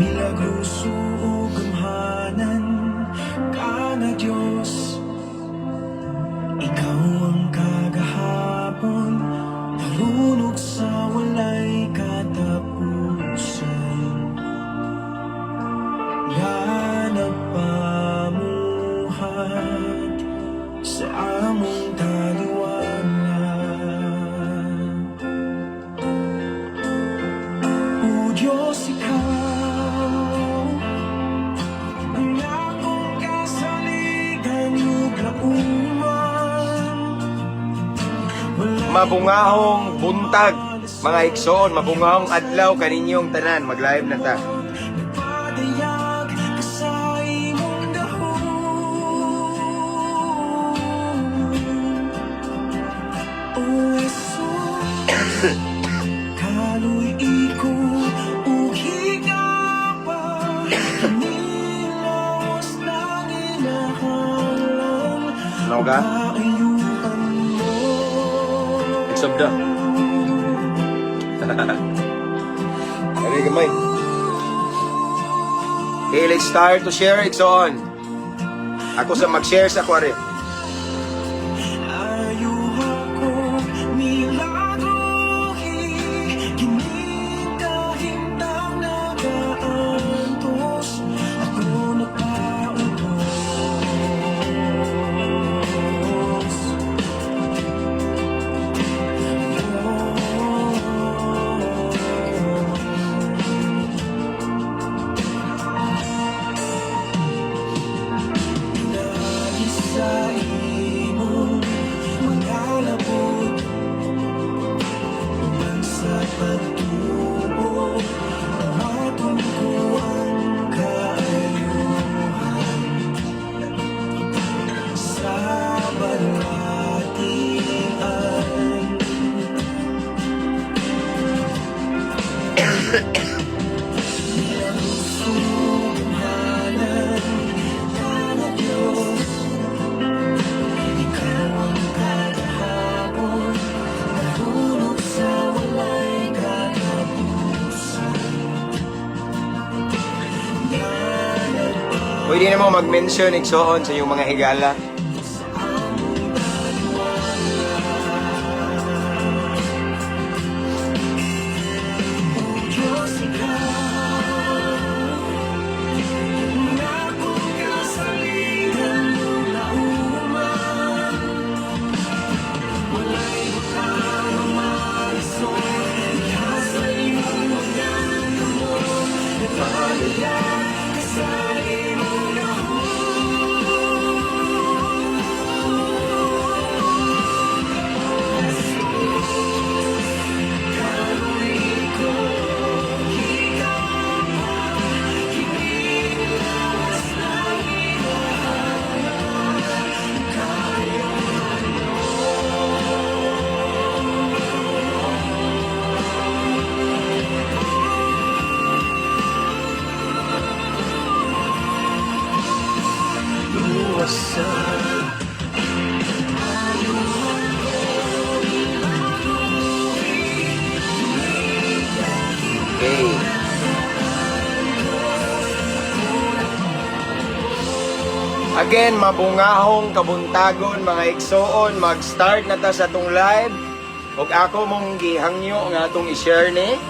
Milagroso ug gamhanan ka nga Diyos. Ikaw ang kagahapon, karon ug sa walay katapusan nga nagpamuhat sa among taliwala. O Diyos, ikaw ang akong kasaligan ug lauman. Walay Mabungahong buntag, mga igsoon, mabungahong adlaw kaninyong tanan, mag-live na ta. Nagpadayag ka sa imong dahom. O Jesus, kaluy-i ko ug higaba, Nilawas ng inahalang Ano ka? Kaayuhan mo. Igsabda. Ari gamay. Okay, let's start to share, igsoon. Ako sa mag-share sa kwari. Ayuha ko milagrohi, kining kahimtang nagaantos, ako nagpautos. Pinagi sa imong mga labot, uban sa pagtuo, maton ko ang kaayuhan sa balatian. Gamhanan ka nga Diyos. Ikaw ang kagahapon, karon ug sa walay katapusan. Pwede na mo mag-mention, igsoon, sa inyong mga higala. Sa among taliwala. O Diyos, ikaw ang akong kasaligan ug lauman. Walay butang malisod diha sa imong mga kamot. Nagpadayag ka sa imong gahom. Jesus, kaluy-i ko, higaba, kining lawas ng inahalang kaayuhan mo. Luwasan. Okay. Again, mabungahong kabuntagon mga igsoon, mag-start na ta sa atong live. Ug ako mong gihangyo nga atong i-share ni.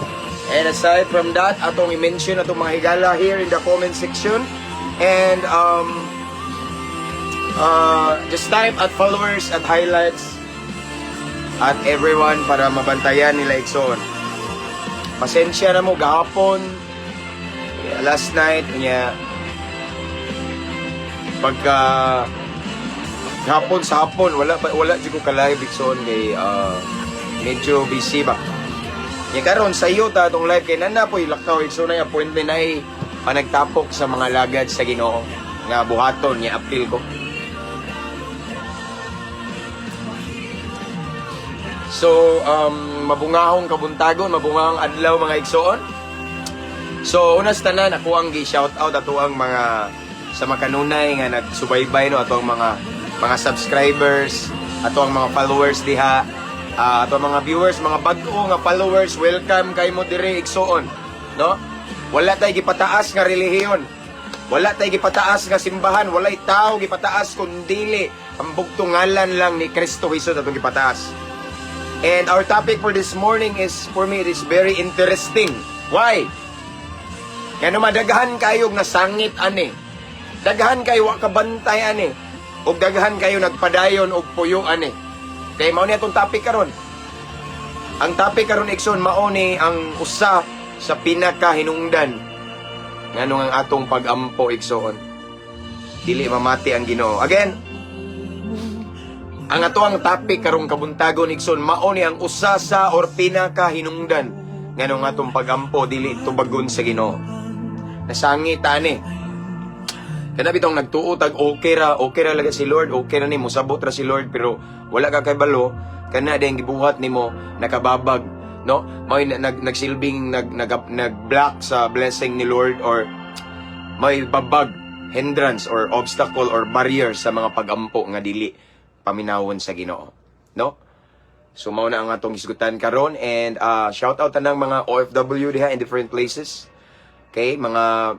And aside from that, atong i-mention atong mga higala here in the comment section. And just type @followers, @highlights, @everyone para mabantayan nila, igsoon. Pasensya na mo gahapon, last night niya, pagka hapon sa hapon wala pa, wala jud ko ka live, igsoon, kay medyo busy ba. Nya karon sa iyo ta atong live kay nana poy lakaw, igsoon, na appointment ay panagtapok sa mga lagad sa Ginoo nga buhaton nga appeal ko. So, mabungahong kabuntagon, mabungahong adlaw mga igsoon. So, una sa tanan, ako ang gi-shout out ato ang mga sa makanunay nga nagsubaybay, no, ato ang mga subscribers, ato ang mga followers diha, ato ang mga viewers, mga bag-o nga followers, welcome kay mo dire, igsoon, no? Wala tay gipataas nga relihiyon. Wala tay gipataas nga simbahan, walay tao gipataas kundili ang bugtong ngalan lang ni Kristo Jesus atong gipataas. And our topic for this morning is, for me, it is very interesting. Why? Kaya madaghan kayo nasangit ani. Daghan kayo wa kabantay ani. Ug daghan kayo nagpadayon og puyo ani. Kay mao ni atong topic karon. Ang topic karon, igsoon, mao ni ang usa sa pinakahinungdan nganong ang atong pag-ampo, igsoon, dili mamati ang Ginoo. Again, ang ato ang topic karong kabuntagon, igsoon, mao ni ang usa sa or pinakahinungdan nganong atong pag-ampo dili tubagon sa Ginoo. Nasangit ani. Kana bitong nagtuo tag okay ra lagi si Lord, okay ra ni mosabot ra si Lord, pero wala ka kabalo kana din gibuhat nimo nakababag, no? May nagsilbing nag nag nag-block sa blessing ni Lord or may babag, hindrance or obstacle or barrier sa mga pagampo nga dili paminawon sa Ginoo, no? So mao na ang atong hisgutan karon and shout out tanang mga OFW diha in different places. Okay, mga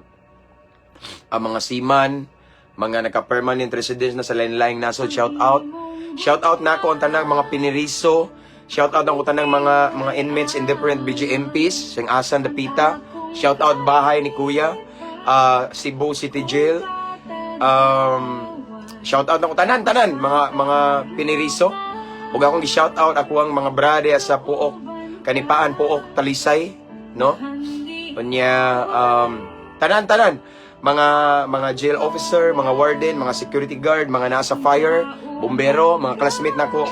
seaman, mga naka-permanent residents na sa lain-laing nasod, shout out. Shout out nako ang tanang mga piniriso. Shout out ang tanang mga inmates in different BJMPs, sing Asan Dapita. Shout out bahay ni Kuya, Cebu City Jail. Shout out ako tanan tanan mga piniriso. Ug akong gi-shout out ako ang mga brade sa Pook, Kanipaan, Pook, Talisay, no? Unya tanan tanan mga jail officer, mga warden, mga security guard, mga nasa fire, bombero, mga classmate nako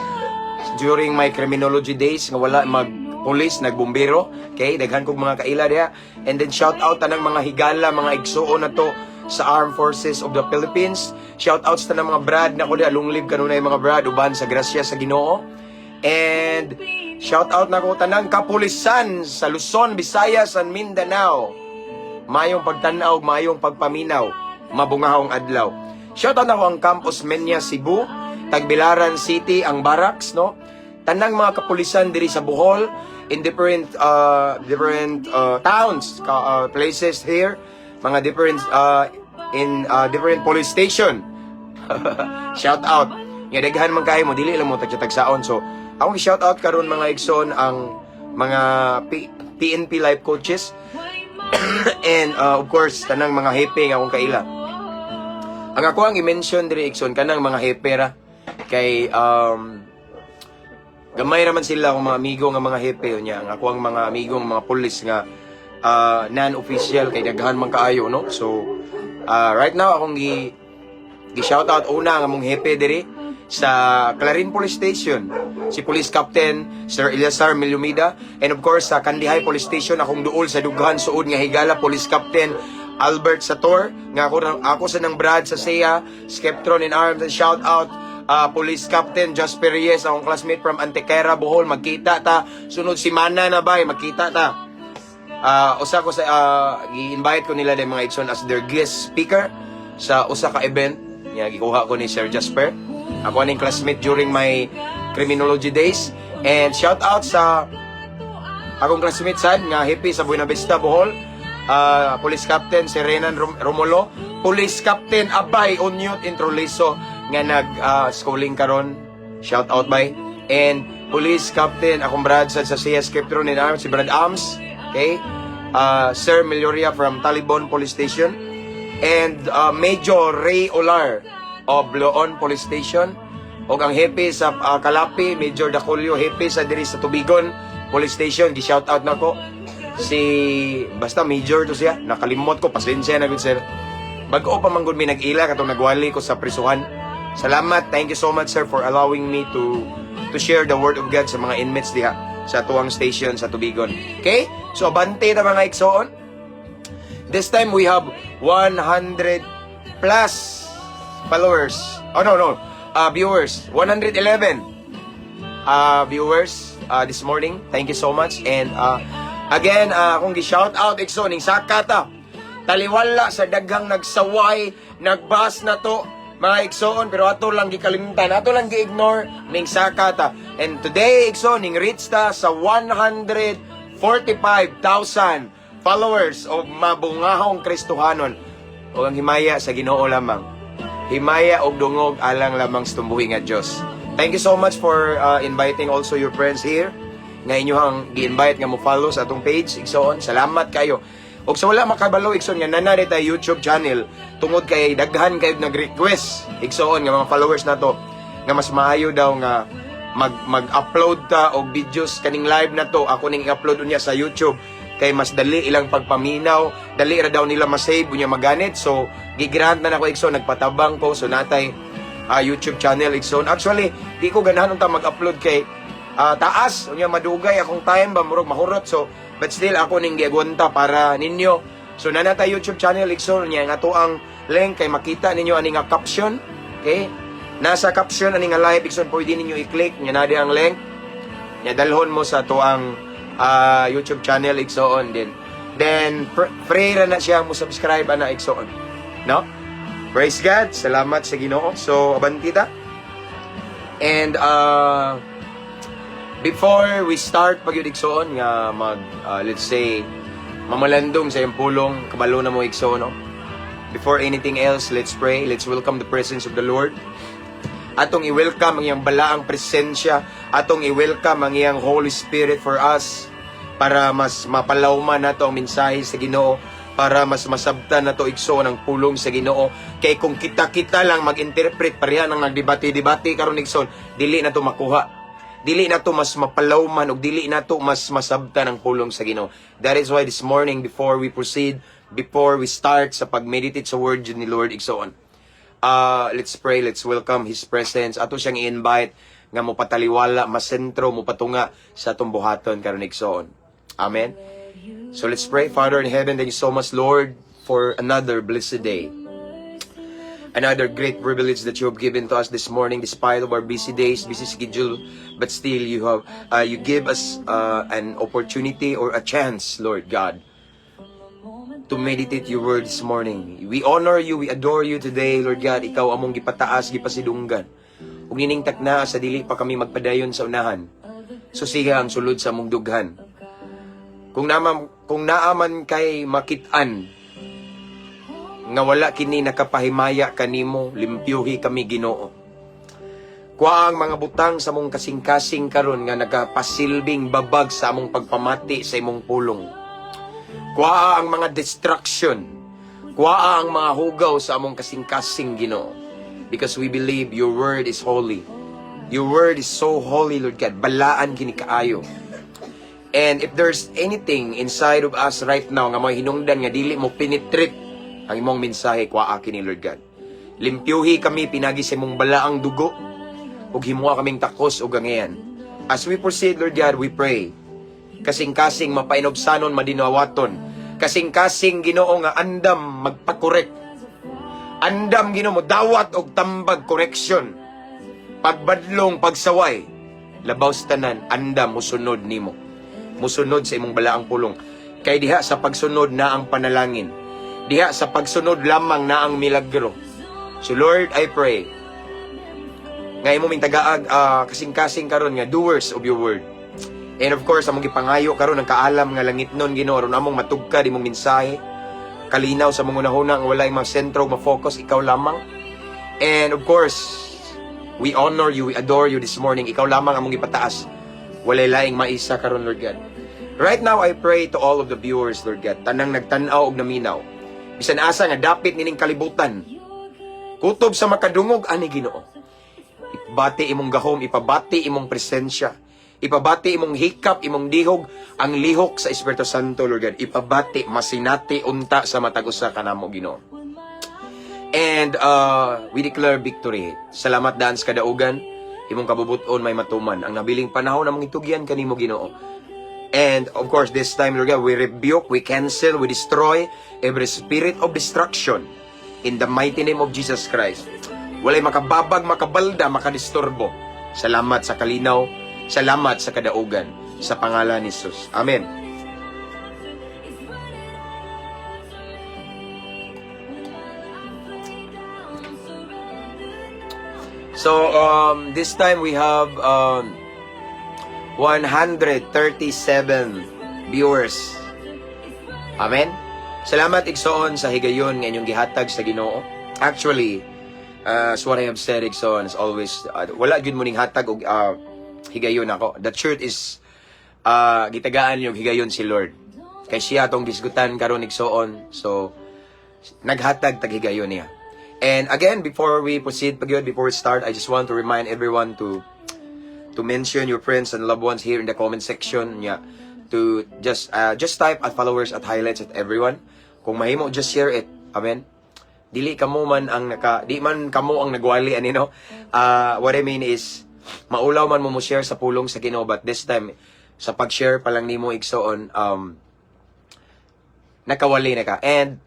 during my criminology days nga wala mag police, nagbombero. Okay, daghan kog mga kaila diha. And then shout out tanang mga higala, mga igsuon na to sa Armed Forces of the Philippines. Shout out sa tanang mga brad nako diha, long live kanunay mga brad uban sa grasya sa Ginoo. And shout out nako tanang kapulisan sa Luzon, Visayas and Mindanao. Mayong pagtan-aw, mayong pagpaminaw, mabungahong adlaw. Shout out nako ang Camp Osmeña Cebu, Tagbilaran City, ang barracks, no? Tanang mga kapulisan diri sa Bohol, in different towns, places here, mga different in different police station. Shout out. Nga daghan man kayo mo, dili lang mo tagsa-tagsaon. So, akong shout out karon, mga igsoon, ang mga PNP life coaches and of course tanang mga hepe nga akong kaila. Ang ako ang i-mention diri, igsoon, kanang mga hepe ra kay gamay ra man sila akong mga amigo nga mga hepe. Unya ang ako ang mga amigo nga mga pulis nga non-official kay daghan man kaayo, no? So right now akong gi shout out una ang among hepe diri sa Clarin Police Station, si Police Captain Sir Eliasar Milumida, and of course sa Kandihay Police Station, akong duol sa dughan suod nga higala, Police Captain Albert Sator, nga ako sa nang Brad sa SEA Skeptron in Arms. And shout out Police Captain Jasper Reyes, akong classmate from Antequera, Bohol. Magkita ta sunod simana na bay, magkita ta. Usa ko sa gi-invite ko nila din, mga igsoon, as their guest speaker sa usa ka event nga gikuha ko ni Sir Jasper. Ako aning classmate during my criminology days. And shout out sa akong classmate sad nga hepe sa Buena Vista, Bohol. Police Captain si Renan Romulo, Police Captain Abay Onyot Introliso nga nag schooling karon. Shout out bay. And Police Captain akong brad sa CS Scriptron in Arms, si Brad Ams. Okay? Sir Melioria from Talibon Police Station and Major Ray Olar of Loon Police Station ug ang hepe sa Kalapi, Major Dacolio, hepe sa diri sa Tubigon Police Station. Gi shout out nako si, basta major to siya, nakalimot ko, pasensya na gud, sir. Bag-o pa man gud mi nag-ila katong nagwali ko sa prisuhan. Salamat, thank you so much, sir, for allowing me to share the word of God sa mga inmates diha sa tuwang station sa Tubigon. Okay? So abante ta, mga igsoon. This time we have 100 plus followers. Oh no. Viewers, 111 viewers this morning. Thank you so much. And again, akong gi-shout out, igsoon, ning sakata. Taliwala sa daghang nagsaway, nagbas na to mga igsoon, pero ato lang gikalimtan, ato lang gi-ignore ning sakata. And today, igsoon, ning reach ta sa 145,500 Followers og mabungahong Kristohanon ug ang himaya sa Ginoo lamang. Himaya og dungog alang lamang sa tumbuhi nga Dios. Thank you so much for inviting also your friends here nga inyong gi-invite nga mo follow sa atong page, igsoon. Salamat kayo. Og sa wala makabalo, igsoon, nga naa na tay YouTube channel tungod kay daghan kayo nag-request, igsoon, nga mga followers nato nga mas maayo daw nga mag-upload ta og videos kaning live na to, ako ning i-upload unya sa YouTube kay mas dali ilang pagpaminaw, dali ra daw nila ma-save unya maganit. So gigrant na nako, igsoon, nagpatabang ko. So natay YouTube channel, igsoon. Actually, di ko ganahan unta mag-upload kay taas unya madugay akong time ba, murag mahurot. So but still ako ning giagwanta para ninyo. So naa na tay YouTube channel, igsoon. Unya nga ato ang link kay makita ninyo ani nga caption. Okay, nasa caption ani nga live, igsoon, pwede ninyo i-click nya na ang link nya dalhon mo sa atuang YouTube channel, igsoon. Then free ra na siya mo subscribe ana, igsoon, no? Praise God, salamat sa Ginoo. So abanti ta and before we start pag igsoon nga mag let's say mamalandong sa iyong pulong, kabalo na mo, igsoon, no? Before anything else, let's pray. Let's welcome the presence of the Lord. Atong i-welcome ang iyang balaang presensya, atong i-welcome ang iyang Holy Spirit for us para mas mapalawman nato ang mensahe sa Ginoo, para mas masabtan nato, igsoon, ang pulong sa Ginoo. Kay kung kita-kita lang mag-interpret, pareha nang nagdebate-debate karon, igsoon, dili na to makuha. Dili na to mas mapalawman ug dili na to mas masabtan ang pulong sa Ginoo. That is why this morning, before we proceed, before we start sa pag-meditate sa word ni Lord, igsoon, let's pray, let's welcome His presence. Ato siyang i-invite nga mo pataliwala, masentro, mo patunga sa atong buhaton karon, igsoon. Amen. So let's pray. Father in heaven, thank you so much, Lord, for another blessed day. Another great privilege that you have given to us this morning, despite of our busy days, busy schedule, but still you give us an opportunity or a chance, Lord God, to meditate your word this morning. We honor you, we adore you today, Lord God. Ikaw among gipataas, gipasidunggan. Ug nining takna sa dili pa kami magpadayon sa unahan, susiha ang sulod sa among dughan. Kung naaman kay makit-an nga wala kini nakapahimaya kanimo, limpyuhi kami, Ginoo. Kuha ang mga butang sa among kasing-kasing karon nga nagapasilbing babag sa among pagpamati sa imong pulong. Kuha ang mga distraction. Kuha ang mga hugaw sa among kasing-kasing, Ginoo. Because we believe your word is holy. Your word is so holy, Lord God. Balaan kini kaayo. And if there's anything inside of us right now nga mga hinungdan nga dili mo penetrate ang imong mensahe, kuha kini, Lord God. Limpyuhi kami pinagi sa imong balaang dugo ug himuha kaming takos ug gangayan. As we proceed, Lord God, we pray. Kasing-kasing mapainubsanon, madinawaton. Kasing-kasing, Ginoo, nga andam magpakorek. Andam, Ginoo, mo dawat og tambag, correction. Pagbadlong, pagsaway. Labaw sa tanan, andam musunod nimo. Musunod sa imong balaang pulong. Kay diha sa pagsunod na ang panalangin. Diha sa pagsunod lamang na ang milagro. So Lord, I pray nga imo ming tagaag kasing-kasing karon nga doers of your word. And of course, among gipangayo karon ang kaalam nga langitnon, Ginoo, aron among matugkad imong mensahe. Kalinaw sa among hunahuna nga walay mga sentro ma-focus, ikaw lamang. And of course, we honor you, we adore you this morning. Ikaw lamang among ipataas. Walay laing maisa karon, Lord God. Right now, I pray to all of the viewers, Lord God, tanang nagtan-aw og naminaw. Bisan asa nga dapit nining kalibutan. Kutob sa makadungog ani, Ginoo. Ipabati imong gahom, ipabati imong presensya. Ipabati imong hikap, imong dihog, ang lihok sa Espiritu Santo, Lord God. Ipabati, masinati unta sa matag usa kanamo, Ginoo. And we declare victory. Salamat daan sa kadaugan. Imong kabubuton may matuman. Ang nabiling panahon among itugyan kanimo, Ginoo. And of course, this time, Lord God, we rebuke, we cancel, we destroy every spirit of destruction in the mighty name of Jesus Christ. Walay makababag, makabalda, makadisturbo. Salamat sa kalinaw. Salamat sa kadaugan. Sa pangalan ni Jesus. Amen. Is running after me. With my life laid down, surrendered now. So, this time we have 137 viewers. Amen. Salamat, igsoon, sa higayon nga inyong gihatag sa Ginoo. Actually, as what I have said, igsoon, as always, wala gyud mo ning hatag og higayon ako. The truth is gitagaan yung higayon si Lord. Kay siya atong gisgutan karon, igsoon. So naghatag tag higayon niya. And again, before we proceed pa gyud, before we start, I just want to remind everyone to mention your friends and loved ones here in the comment section. Yeah, to just type @followers, @highlights, @everyone. Kung mahimo, just share it. Amen. Dili kamo man ang naka di man kamo ang nagwali ani, no. What I mean is maulaw man mo mo share sa pulong sa Ginoo, but this time sa pag-share pa lang nimo, igsoon, nakawali na ka. And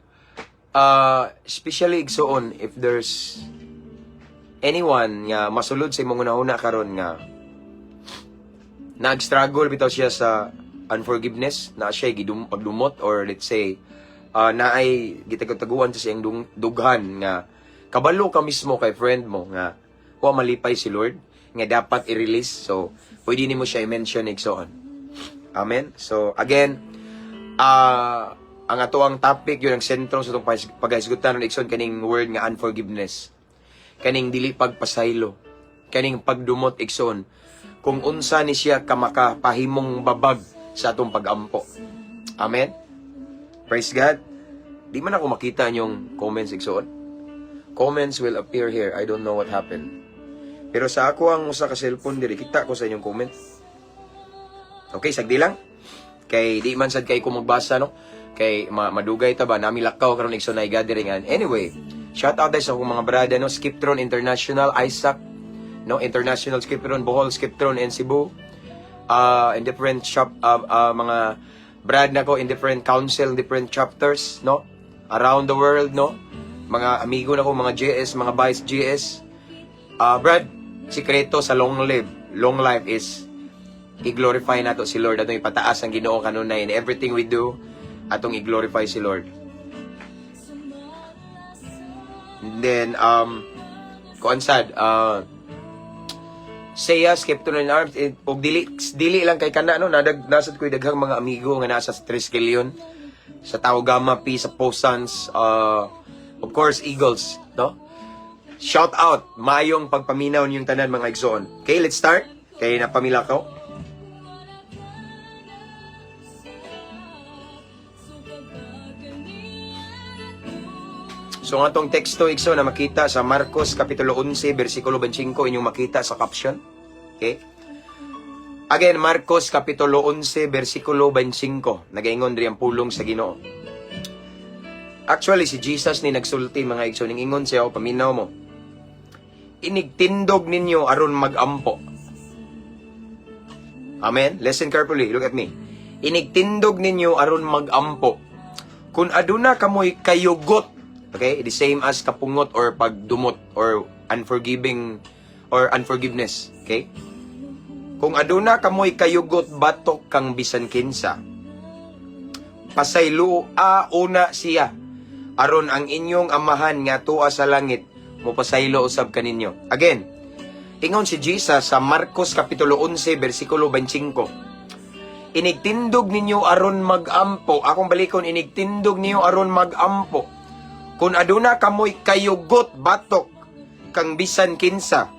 especially, igsoon, if there's anyone nga masulod sa imong hunahuna karon nga nag-struggle bitaw siya sa unforgiveness, na siya gidum pagdumot, or let's say naay gitagutaguan sa siyang dughan nga kabalo ka mismo kay friend mo nga wa malipay si Lord, nga dapat i-release, so pwede nimo siya i-mention, igsoon. Amen. So again, ang ato ang topic yun, ang sentro sa itong paghisgutan ng igsoon, kaning word nga unforgiveness, kaning dili pagpasaylo, kaning pagdumot, igsoon, kung unsa ni siya ka makapahimong babag sa atong pagampo. Amen. Praise God. Di man ako makita inyong comments, igsoon. Comments will appear here. I don't know what happened, pero sa ako ang usa ka cellphone diri, kita ko sa inyong comment. Okay, sagdi lang kay di man sad kay ko magbasa, no, kay madugay ta ba nami lakaw karon, igsoon, na gathering. And anyway, shout out sa akong mga brada, no, Skiptron International, Isaac, no, International Skiptron Bohol, Skiptron in Cebu, in different shop, mga brad nako in different council, different chapters, no, around the world, no, mga amigo nako, mga GS, mga vice GS. Brad, sikreto sa long live, long life is i-glorify nato si Lord, atong ipataas ang Ginoo kanunay. In everything we do, atong i-glorify si Lord. And then kuan sad, Seiya, Skepton in Arms, eh, og dili dili lang kay kana, no, nadag nasad ko'y daghang mga amigo nga nasa sa Triskelion, sa Tau Gamma Pi, sa Posans, of course Eagles, no. Shout out, maayong pagpaminaw ninyong tanan, mga igsoon. Okay, let's start. Kay napamila ko. So ang atong teksto, igsoon, na makita sa Marcos Kapitulo 11 versikulo 25, inyong makita sa caption. Okay? Again, Marcos Kapitulo 11 versikulo 25. Nagaingon diri ang pulong sa Ginoo. Actually, si Jesus ni nagsulti, mga igsoon, ning ingon siya, paminaw mo. Inigtindog ninyo aron magampo. Amen. Listen carefully. Look at me. Inigtindog ninyo aron magampo. Kung aduna kamoy kayugot, okay, the same as kapungot or pagdumot or unforgiving or unforgiveness, okay? Kung aduna kamoy kayugot batok kang bisan kinsa, pasayloa una siya aron ang inyong Amahan nga tua sa langit mopasaylo usab kaninyo. Again, ingon si Jesus sa Marcos Kapitulo 11 versikulo 25. Inigtindog ninyo aron magampo. Akong balikon, inigtindog ninyo aron magampo. Kung aduna kamoy kayugot batok kang bisan kinsa,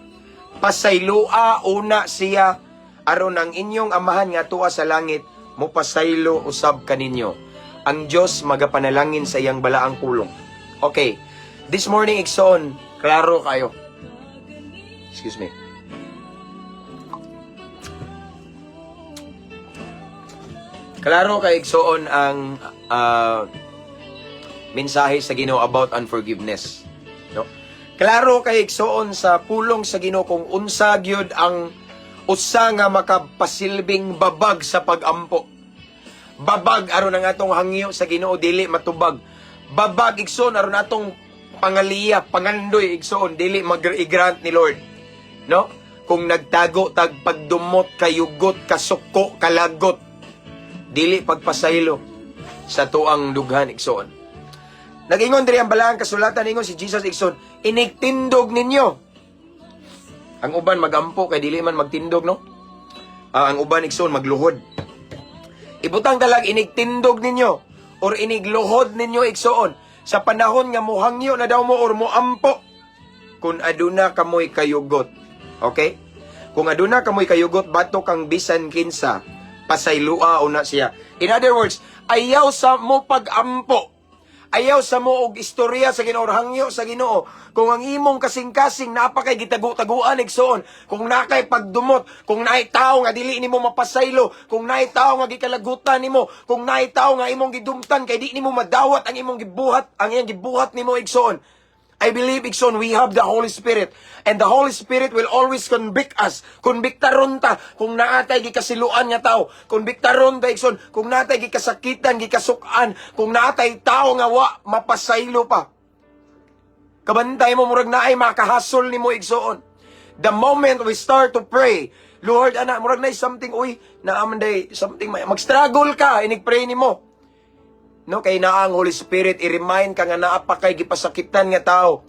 pasayloa una siya aron ang inyong Amahan nga tuwa sa langit mopasaylo usab kaninyo. Ang Dios magapanalangin sa iyang balaang pulong. Okay. This morning, igsoon, klaro kayo. Excuse me. Klaro kay, igsoon, ang mensahe sa Ginoo about unforgiveness. No? Klaro kay, igsoon, sa pulong sa Ginoo kung unsa gyud ang usa nga makapasilbing babag sa pagampo. Babag aron ang atong hangyo sa Ginoo dili matubag. Babag, igsoon, aron atong pangaliya, pangandoy, igsoon, dili mag-grant ni Lord. No? Kung nagtago tag pagdumot, kayugot, kasuko, kalagot, dili pagpasaylo sa tuang dughan, igsoon. Nagingon diri ang balaang kasulatan, ingon si Jesus, igsoon, inigtindog ninyo. Ang uban magampo kay dili man magtindog, no? Ah, ang uban, igsoon, magluhod. Ibutang talag inigtindog ninyo. or inigluhod ninyo, igsoon, sa panahon nga muhangyo na daw mo or muampo, kung aduna kamoy kayugot. Okay? Kung aduna kamoy kayugot batok kang bisan kinsa, pasaylua una siya. In other words, ayaw sa mo pag-ampo. Ayaw sa mo og istorya sa Ginoo or hangyo sa Ginoo. Kung ang imong kasing-kasing naa pa kay gitagu-taguan, igsoon, kung naa kay pagdumot, kung naay tawo nga dili nimo mapasaylo, kung naay tawo nga gikalagutan nimo, kung naay tawo nga imong gidumtan kay di nimo madawat ang imong gibuhat, ang iyang gibuhat nimo, igsoon. I believe, igsoon, we have the Holy Spirit. And the Holy Spirit will always convict us. Konbiktaron ta kung naa tay gikasiluan nga tao. Konbiktaron ta, igsoon, kung naa tay gikasakitan, gikasukan, kung naa tay tao nga wa mapasaylo pa. Kabantay mo, murag naay makahasol nimo, igsoon. The moment we start to pray, "Lord," ana, murag naay something, uy, naa man day something, mag-struggle ka, inig-pray nimo. No, kay naa ang Holy Spirit, i-remind ka nga naa pa kay gipasakitan nga tao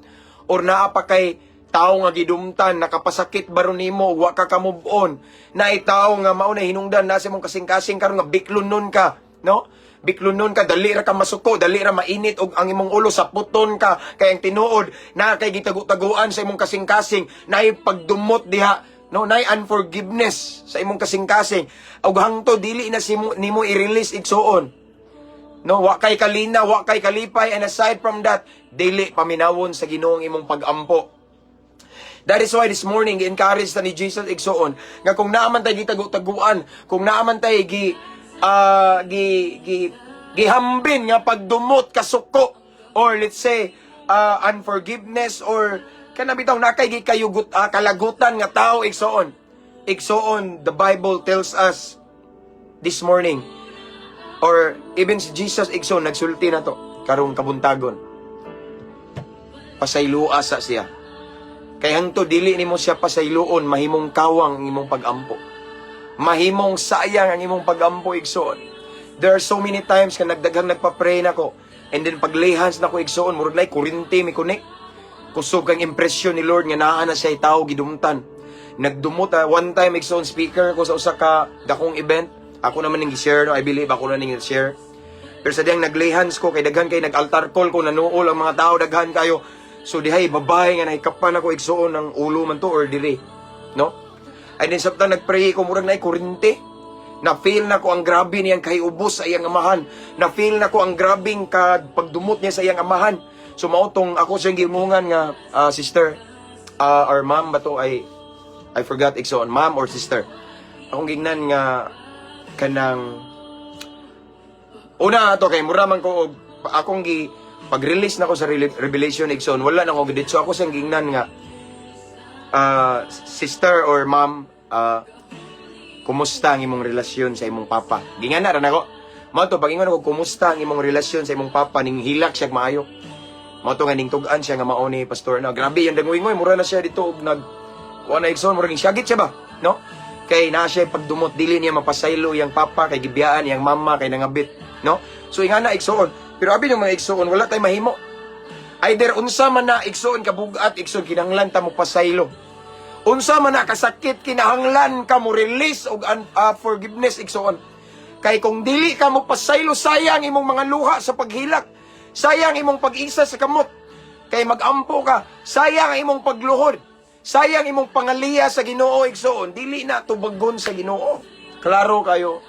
or naa pa kay tao nga gidumtan, nakapasakit baro nimo, wa ka ka-move on. Naay tao nga mao na hinungdan na sa imong kasing-kasing karon nga biklonon ka, no? Biklonon ka, dali ra ka masuko, dali ra mainit og ang imong ulo, saputon ka, kay ang tinuod na kay gitagu-taguan sa imong kasing-kasing, naay pagdumot diha, no, naay unforgiveness sa imong kasing-kasing. Og hangto dili na simo nimo i-release, igsuon, no, wa kay kalina, wa kay kalipay, and aside from that, dili paminawon sa Ginoo ang imong pagampo. That is why this morning, encourage ta ni Jesus, igsuon, nga kung naa man tay gitagu-taguan, kung naa man tay gi ah, gi gi gihambin nga pagdumot, kasuko, or let's say unforgiveness or kana bitaw naa kay gikayugot kalagutan nga tao, igsuon. Igsuon, the Bible tells us this morning, or even si Jesus, igsoon, nagsulti na to karong kabuntagon. Pasaylua sa siya. Kay hangto dili nimo siya pasayloon, mahimong kawang ang imong pagampo. Mahimong sayang ang imong pagampo, igsoon. There are so many times nga nagdaghang nagpa-pray nako and then pag-lay hands nako, igsoon, murag nay kuryente mi connect. Kusog kang impression ni Lord nga naa na siya tao gidumtan. Nagdumot one time, igsoon, speaker ko sa usa ka dakong event. Ako naman ning gi-share, no? I believe ako na ning share. Pero sa diyang nag-lay hands ko kay daghan kay nag-altar call ko, nanuol ang mga tao, daghan kayo. So dihay babae nga nahikapan ako, igsuon, ng ulo man to or diri, no? And then sabtang nagpray ko, murag naay kuryente. Na feel na ko ang grabe niyang kahiubos sa iyang amahan. Na feel na ko ang grabing ka pagdumot niya sa iyang amahan. So mao tong ako siyang gimungan nga sister or ma'am ba to ay I forgot, igsoon, ma'am or sister. Akong gingnan nga kanang una ato kay mura man ko og akong gi pag-release nako sa revelation, igsoon, wala na ko giditso. Ako siyang gingnan nga "Sister or ma'am, kumusta ang imong relasyon sa imong papa?" Gingana ra nako. Mao to pag-ingon ako, "Kumusta ang imong relasyon sa imong papa?" ning hilak siya maayo. Mao to nga ning tug-an siya nga mao ni pastor na grabe yung dangoy-ngoy, mura na siya dito og nag kuan na, igsoon, mura ging syagit siya ba, no? Kay naa siya pagdumot, dili niya mapasaylo yang papa kay gibiyaan yang mama kay nangabit, no? So ingana, igsoon, pero abi ng mga igsoon, wala tay mahimo. Either unsa man na, igsoon, kabugat, igsoon, kinahanglan ta mo pasaylo. Unsa man na kasakit, kinahanglan ka mo release og forgiveness, igsoon. Kay kung dili ka mo pasaylo, sayang imong mga luha sa paghilak. Sayang imong pag-isa sa kamot. Kay magampo ka, sayang ang imong pagluhod. Sayang imong pangaliya sa Ginoo, igsoon, dili na tubagon sa Ginoo. Klaro kayo.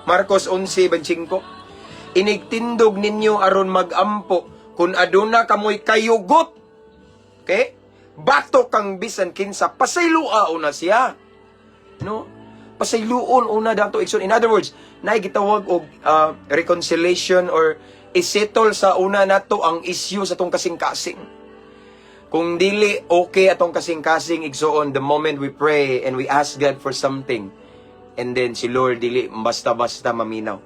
Marcos 11:25. Inigtindog ninyo aron magampo kung aduna kamoy kayugot. Okay? Batok kang bisan kinsa, pasaylua una siya. No? Pasayloon una dato, igsoon. In other words, naay gitawag og reconciliation or isettle sa una nato ang issue sa atong kasing-kasing. Kung dili okay atong kasing-kasing, igsoon, the moment we pray and we ask God for something, and then si Lord dili basta-basta maminaw.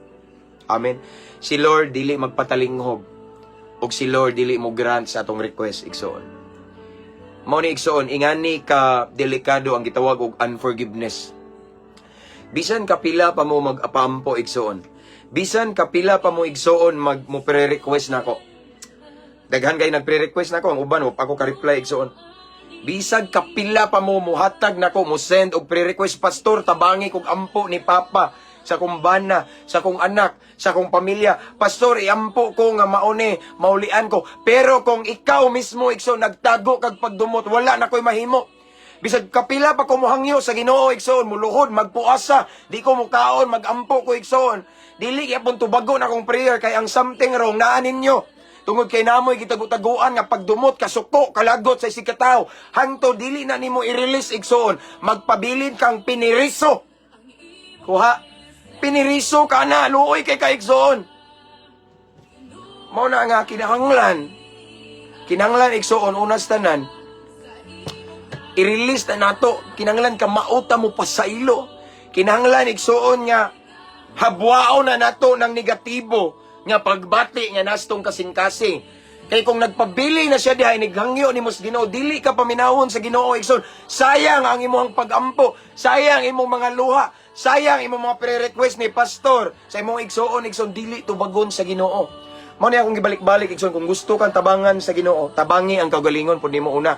Amen. Si Lord dili magpatalinghog. Ug si Lord dili mo grant sa atong request, igsoon. Mao ni, igsoon, ingani ka delikado ang gitawag og unforgiveness. Bisan kapila pa mo mag-apampo, igsoon. Bisan kapila pa mo, igsoon, mag mo pre-request nako. Daghan kay nagpre-request nako, ang uban wa pa ako ka-reply, igsoon. Bisag kapila pa mo muhatag nako, mo send og pre-request, "Pastor, tabangi kog ampo ni Papa." Sa akong bana, sa akong anak, sa akong pamilya. Pastor, iampo ko nga mauni, maulian ko. Pero kung ikaw mismo, igsoon, nagtago kag pagdumot, wala na ko'y mahimo. Bisag kapila pa ko mohangyo sa Ginoo, igsoon, muluhod, magpuasa, di ko mukaon, magampo ko, igsoon. Dili gyapon tubagon akong prayer kay ang something wrong naa ninyo. Tungod kay namoy gitago-taguan nga pagdumot, kasuko, kalagot sa isig ka. Hangto dili na nimo i-release, igsoon, magpabilin kang piniriso. Kuha, piniriso ka na, luoy kay ka, igsoon. Mao na nga kinahanglan. Kinahanglan, igsoon, unas tanan i-release na nato. Kinahanglan ka mauta mo pa sa ilo. Kinahanglan, igsoon, nga habwao na nato ng negatibo nga pagbati nga nastong kasing-kasing. Kay kung nagpabili na siya diha, inighangyo ni mos Ginoo, dili ka paminawon sa Ginoo, igsoon. Sayang ang imong pagampo, sayang imong mga luha, sayang imong mga pre-request ni pastor sa imong igsoon, igsoon, dili tubagon sa Ginoo. Mao ni akong gibalik-balik, igsoon, kung gusto kang tabangan sa Ginoo, tabangi ang kaugalingon pud nimo una.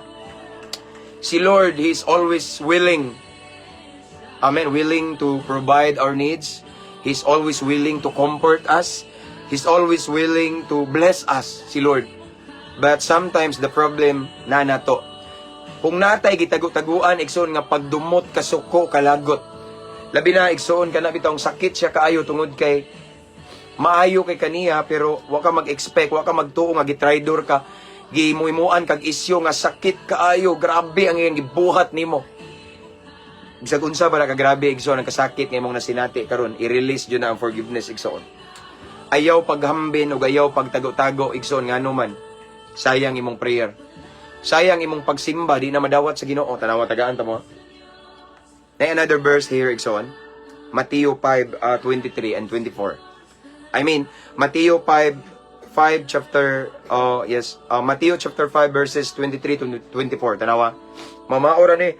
Si Lord, He is always willing. Amen. Willing to provide our needs. He's always willing to comfort us. He's always willing to bless us, si Lord. But sometimes the problem na nato. Kung natay gitago-taguan, igsoon, nga pagdumot, kasuko, kalagot. Labi na, igsoon, kana bitong sakit siya kaayo tungod kay maayo kay kaniya, pero wa ka mag-expect, wa ka magtuo nga gitraidor ka, gimuimuan kag isyo nga sakit kaayo, grabe ang iyang gibuhat nimo. Bisag unsa ba na kagrabe, igsoon, ang kasakit nga imong nasinati karon, i-release jud na ang forgiveness, igsoon. Ayaw paghambin ug ayaw pagtago-tago, igsoon, ngano man sayang imong prayer. Sayang imong pagsimba, di na madawat sa Ginoo. Tanawa, tagaan ta mo. Na another verse here, igsoon. Mateo 5, 23 and 24. I mean, Mateo 5, 5 chapter, oh yes, Mateo chapter 5 verses 23 to 24. Tanawa. Mamaora ni,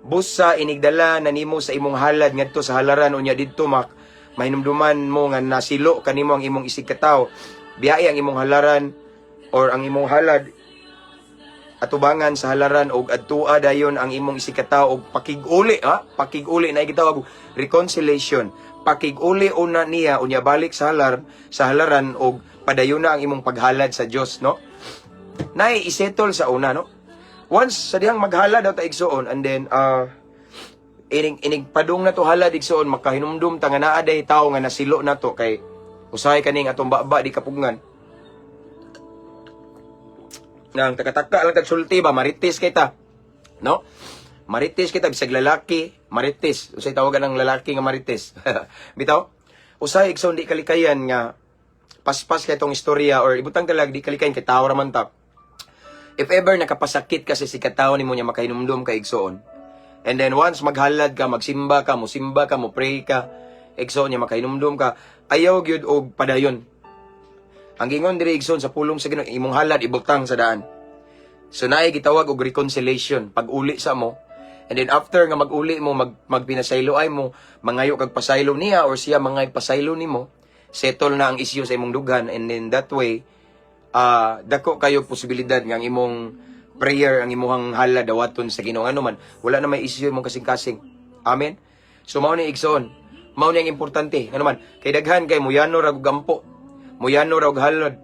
"Busa inigdala na nimo sa imong halad ngadto sa halaran, unya didto mak mahinumduman mo nga nasilo kanimo ang imong isig katawo, biyahe ang imong halaran or ang imong halad atubangan sa halaran og adtua dayon ang imong isig katawo og pakig-uli," ha, pakig-uli na gitawag reconciliation. "Pakig-uli una niya, unya balik sa halaran og padayon na ang imong paghalad sa Dios," no? Nay isettle sa una, no? Once sa dihang maghalad daw ta, igsoon, and then inig inig padung na to halad, igsoon, makahinumdum ta nga naa day tawo nga nasilo na to kay usahay kaning atong baba di kapugngan nang takataka lang tagsulti ba, marites kay ta, no? Marites kita, bisag lalaki marites. Usay tawagan ng lalaki nga marites bitaw? Usahay, igsoon, di kalikayan nga paspas kay tong istorya or ibutang talag di kalikayan kay tawo ra man ta. If ever nakapasakit kasi si katawo nimo niya makahinumdum ka, igsoon, and then once maghalad ka, magsimba ka, musimba ka, mo pray ka, igsoon, niya makahinumdum ka, ayaw gyud og padayon. Ang gingon diri, igsoon, sa pulong sa Ginoo, imong halad ibutang sa daan. So naay gitawag og reconciliation, pag-uli sa mo. And then after nga mag-uli mo, magpinasaylo ay mo, mangayo kag pasaylo niya or siya mangay pasaylo nimo, settle na ang issue sa imong dughan, and then that way dako kayo posibilidad nga ang imong prayer, ang imong halad dawaton sa Ginoo. Ano man, wala na may issue imong kasing-kasing. Amen. So mao ni, igsoon. Mao ni ang importante. Ano man, kay daghan kay muyano ra og gampo. Muyano ra og halad.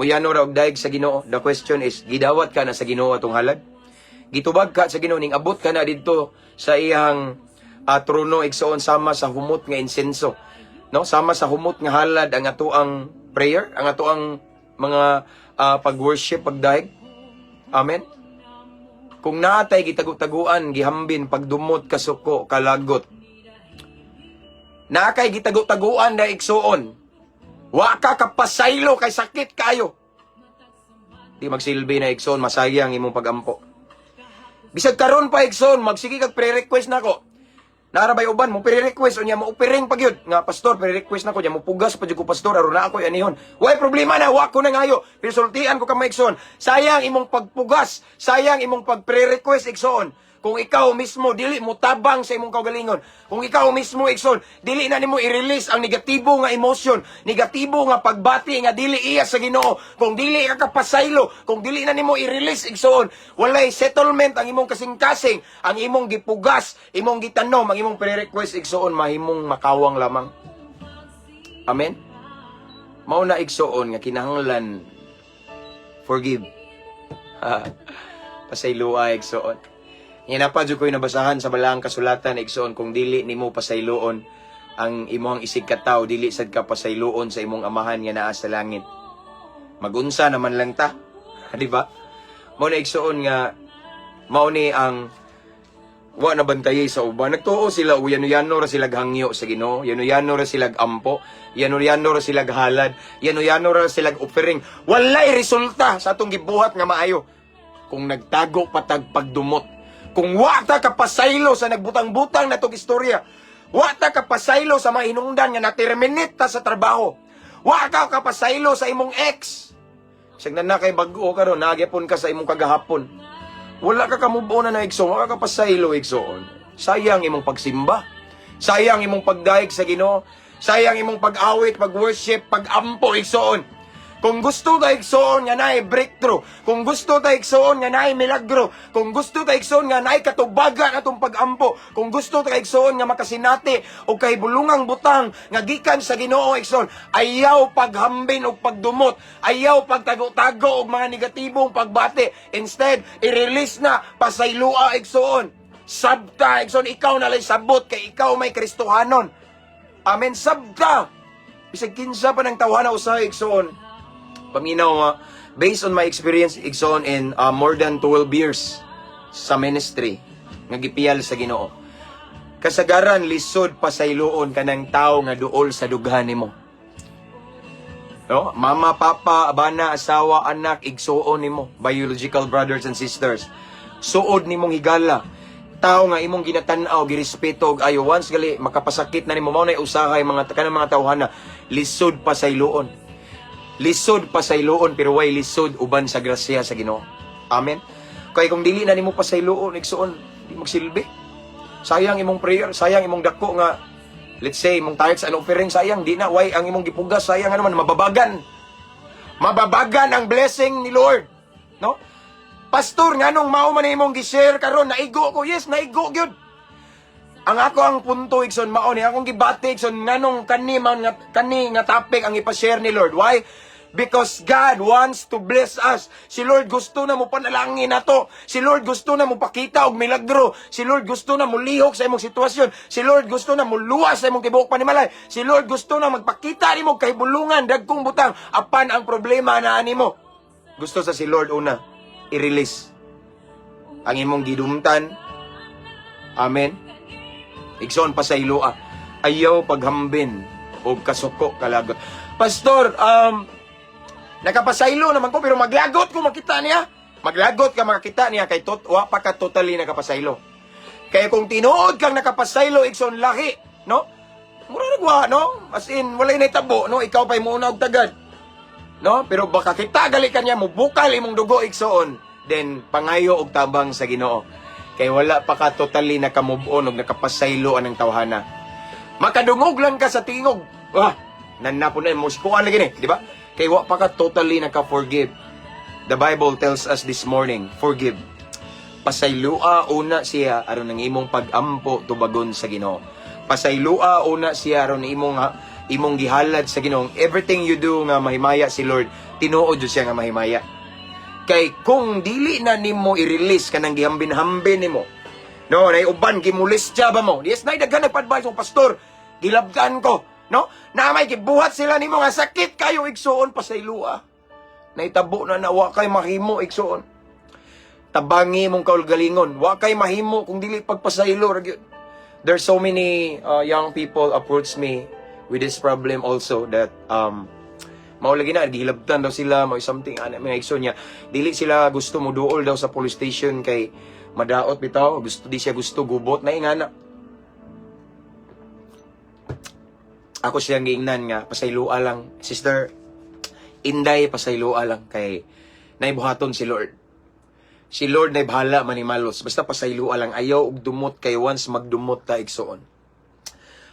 Muyano ra og daig sa Ginoo. The question is, gidawat ka na sa Ginoo atong halad? Gitubag ka sa Ginoo ning abot ka na didto sa iyang trono, igsoon, sama sa humot nga insenso? No, sama sa humot nga halad ang atoang prayer, ang atoang mga pag-worship, pagdaig. Amen. Kung naatay gitago-taguan, gihambin, pagdumot, kasuko, kalagot. Naa kay gitago-taguan na, igsuon. Wa ka kapasaylo kay sakit kayo. Di magsilbi na, igsoon, masayang imong pagampo. Bisag karon pa, igsoon, magsige kag pre-request nako. Naarabay uban mo pre-request unya mo upiring pa gyud nga, "Pastor, pre-request nako," nya mo pugas pa jud ko, "Pastor, aron na ako anihon." Way problema na, wa ko na ngayo. Pero sultian ko ka, igsoon. Sayang imong pagpugas, sayang imong pag pre-request, igsoon. Kung ikaw mismo dili mo tabang sa imong kaugalingon, kung ikaw mismo, igsoon, dili na nimo i-release ang negatibo nga emosyon, negatibo nga pagbati nga dili iya sa Ginoo, kung dili ka kapasaylo, kung dili na nimo i-release, igsoon, walay settlement ang imong kasing-kasing, ang imong gipugas, imong gitanom, ang imong pre-request, igsoon, mahimong makawang lamang. Amen. Mao na, igsoon, nga kinahanglan forgive. Pasayloa, igsoon. Nga naa pa jud ko'y nabasahan sa balaang kasulatan, igsoon, kung dili nimo pasayloon ang imong isig katawo, dili sad ka pasayloon sa imong Amahan nga naa sa langit. Magunsa naman lang ta. Di ba? Mao na, igsoon, nga mao ni ang wa na bantayay sa uban. Nagtuo sila o yano-yano ra sila hangyo sa Ginoo, yano-yano ra sila ampo, yano-yano ra sila halad, yano-yano ra sila offering. Walay resulta sa atong gibuhat nga maayo kung nagtago pa tag pagdumot. Kung wa ta kapasaylo sa nagbutang-butang natong istorya. Wa ta kapasaylo sa mga hinungdan nga na-terminate ta sa trabaho. Wa ka kapasaylo sa imong ex. Bisag na kay bag-o karon, nagyapon ka sa imong kagahapon. Wala ka ka-move on na igsoon, wala ka kapasaylo, igsoon. Sayang imong pagsimba. Sayang imong pagdayeg sa Ginoo. Sayang imong pag-awit, pag-worship, pag-ampo, igsoon. Kung gusto ta, igsoon, nga naay breakthrough, kung gusto ta, igsoon, nga naay milagro, kung gusto ta, igsoon, nga naay katubagan atong pag-ampo, kung gusto ta, igsoon, nga makasinati og kahibulungang butang nga gikan sa Ginoo, igsoon, ayaw paghambin og pagdumot, ayaw pagtago-tago og mga negatibong pagbati. Instead, i-release na, pasaylua, igsoon. Sabta, igsoon, ikaw na lay sabot kay ikaw may Kristohanon. Amen, sabta. Bisag kinsa pa ng tawhana usahay, igsoon. Paminaw nga, based on my experience, igsoon, in more than 12 years sa ministry, nga gipiyal sa Ginoo. Kasagaran lisod pasayloon kanang tao nga duol sa dughan nimo. No? Mama, papa, bana, asawa, anak, igsuon nimo, biological brothers and sisters. Suod nimong higala. Tao nga imong ginatan-aw, girespeto og ayo, once gali makapasakit na nimo, mao nay usahay mga kanang mga tawhana lisod pasayloon. Lisod pasayloon, pero way lisod uban sa grasya sa Ginoo. Amen. Kay kung dili na nimo pasayloon, igsuon, di magsilbi. Sayang imong prayer, sayang imong dako nga, let's say, imong tithes and offering, sayang di na why ang imong gipugas, sayang ano man mababagan. Mababagan ang blessing ni Lord. No? "Pastor, nganong mao man imong gi-share karon, naigo ko." Yes, naigo gyud. Ang ako ang punto, igsoon, mao ni akong gibati, igsoon, nganong kani man nga kani nga topic ang ipa-share ni Lord. Why? Because God wants to bless us. Si Lord gusto na mo panalangin nato. Si Lord gusto na mo pakita og milagro. Si Lord gusto na mo lihok sa imong sitwasyon. Si Lord gusto na mo luwas sa imong tibuok panimalay. Si Lord gusto na magpakita nimo kahibulungan dagkong butang, apan ang problema na animo. Gusto sa si Lord una i-release ang imong gidumtan. Amen. Igsoon, pasayloa. Ayaw paghambin o kasuko kalagot. "Pastor, nakapasaylo naman ko pero maglagot ko makita niya." Maglagot ka makakita niya kay wa pa ka totally nakapasaylo. Kaya kung tinuod kang nakapasaylo, igsoon, lahi, no? Mura nagwa, no? As in, walay naitabo, no? Ikaw pa'y muna og tagad. No? Pero baka kita gali ka niya, mubukal imong dugo, igsoon. Then, pangayo og tabang sa Ginoo. Kay wala pa ka totally naka-move on og nakapasaylo anang tawhana. Makadungog lang ka sa tingog. Wah, nanapon na mo sikuan lagi ni, di ba? Kay wa pa ka totally naka-forgive. The Bible tells us this morning, forgive. Pasaylua una siya aron ang imong pag-ampo tubagon sa Ginoo. Pasaylua una siya aron imong gihalad sa Ginoo. Everything you do nga mahimaya si Lord, tinuod jud siya nga mahimaya. Kay kung dili na nimo i-release kanang gihambin-hambin nimo. No, nay uban gimulis siya ba mo? Yes, nay daghan nagpa-advise mo, "Pastor, gilabtan ko." No? Na may gibuhat sila nimo nga sakit kayo, igsuon, pasaylua. Naitabo na na wa kay mahimo, igsuon. Tabangi mong kaugalingon, wa kay mahimo kung dili pagpasaylo ra gyud. There's so many young people approach me with this problem also that mao lagi na gihilabtan daw sila, may something ana mga igsoon niya. Dili sila gusto mo duol daw sa police station kay madaot bitaw, gusto di siya gusto gubot na ingana. Ako siyang giingnan nga pasaylua lang, Sister Inday, pasaylua lang kay naibuhaton si Lord. Si Lord na bahala manimalos. Basta pasayloa lang, ayaw og dumot kay once magdumot ta, igsoon.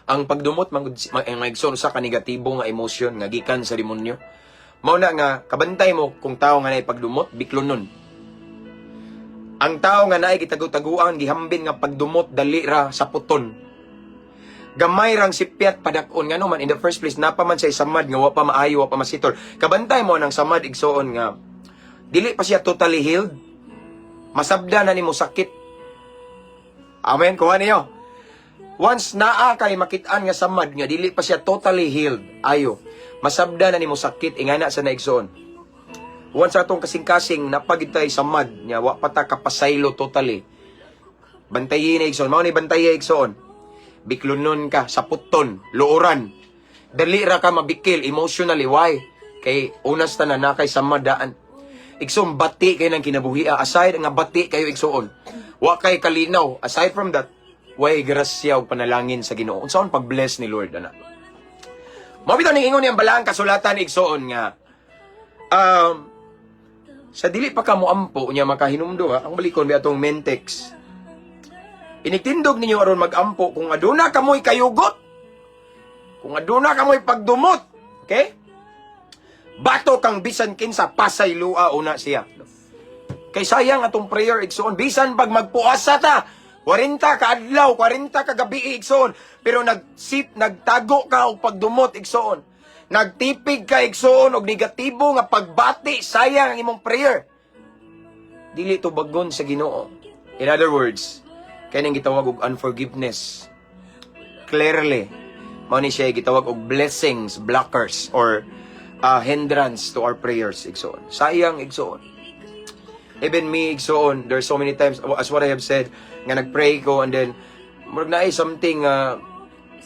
Ang pagdumot man mga igsoon, usa ka negatibo nga emosyon nga gikan sa demonyo. Mao na nga kabantay mo kung tao nga naay pagdumot, biklonon. Ang tao nga naay gitago-taguan, gihambin nga pagdumot, dali ra sa puton. Gamay rang sipyat padak-on, ngano man in the first place napa man siya samad nga wa pa maayo, wa pa masitol. Kabantay mo ng samad, igsoon, nga dili pa siya totally healed. Masabda na nimo sakit. Amen, kuha niyo. Once naa kay makit-an nga samad nga dili pa siya totally healed, ayo. Masabda na nimo sakit, ingana sa naigsoon. Once atong kasing-kasing napagitay samad nya wa pa ta kapasaylo totally. Bantayi na, igsoon, mao ni bantayi, igsoon. Biklonon ka, saputon, luoran. Dali ra ka mabikil emotionally. Why? Kay unas tanan na kay samad daan. Igsoon, bati kay ng kinabuhi. Aside nga bati kayo, igsoon, wa kay kalinaw. Aside from that, way grasya ug panalangin sa Ginoo. Unsaon pag-bless ni Lord ana? Mao bitaw ning ingon niyang balaang kasulatan, igsoon, nga sa dili pa ka moampo nya makahinumdum ha, ang balikon bi atong main text. Inigtindog ninyo aron magampo kung aduna kamoy kayugot. Kung aduna kamoy pagdumot. Okay? Bato kang bisan kinsa, pasayloa una siya. Kay sayang atong prayer, igsoon, bisan pag magpuasa ta 40 ka adlaw, 40 ka gabi, igsoon, pero nagsit nagtago ka og pagdumot, igsoon. Nagtipig ka, igsoon, og negatibo nga pagbati, sayang ang imong prayer. Dili tubagon sa Ginoo. In other words, kay ning gitawag og unforgiveness. Clearly, mao ni siya gitawag og blessings blockers or hindrance to our prayers, igsoon. Sayang, igsoon. Even me, igsoon, there's so many times, as what I have said, nga nagpray ko and then, murag naay something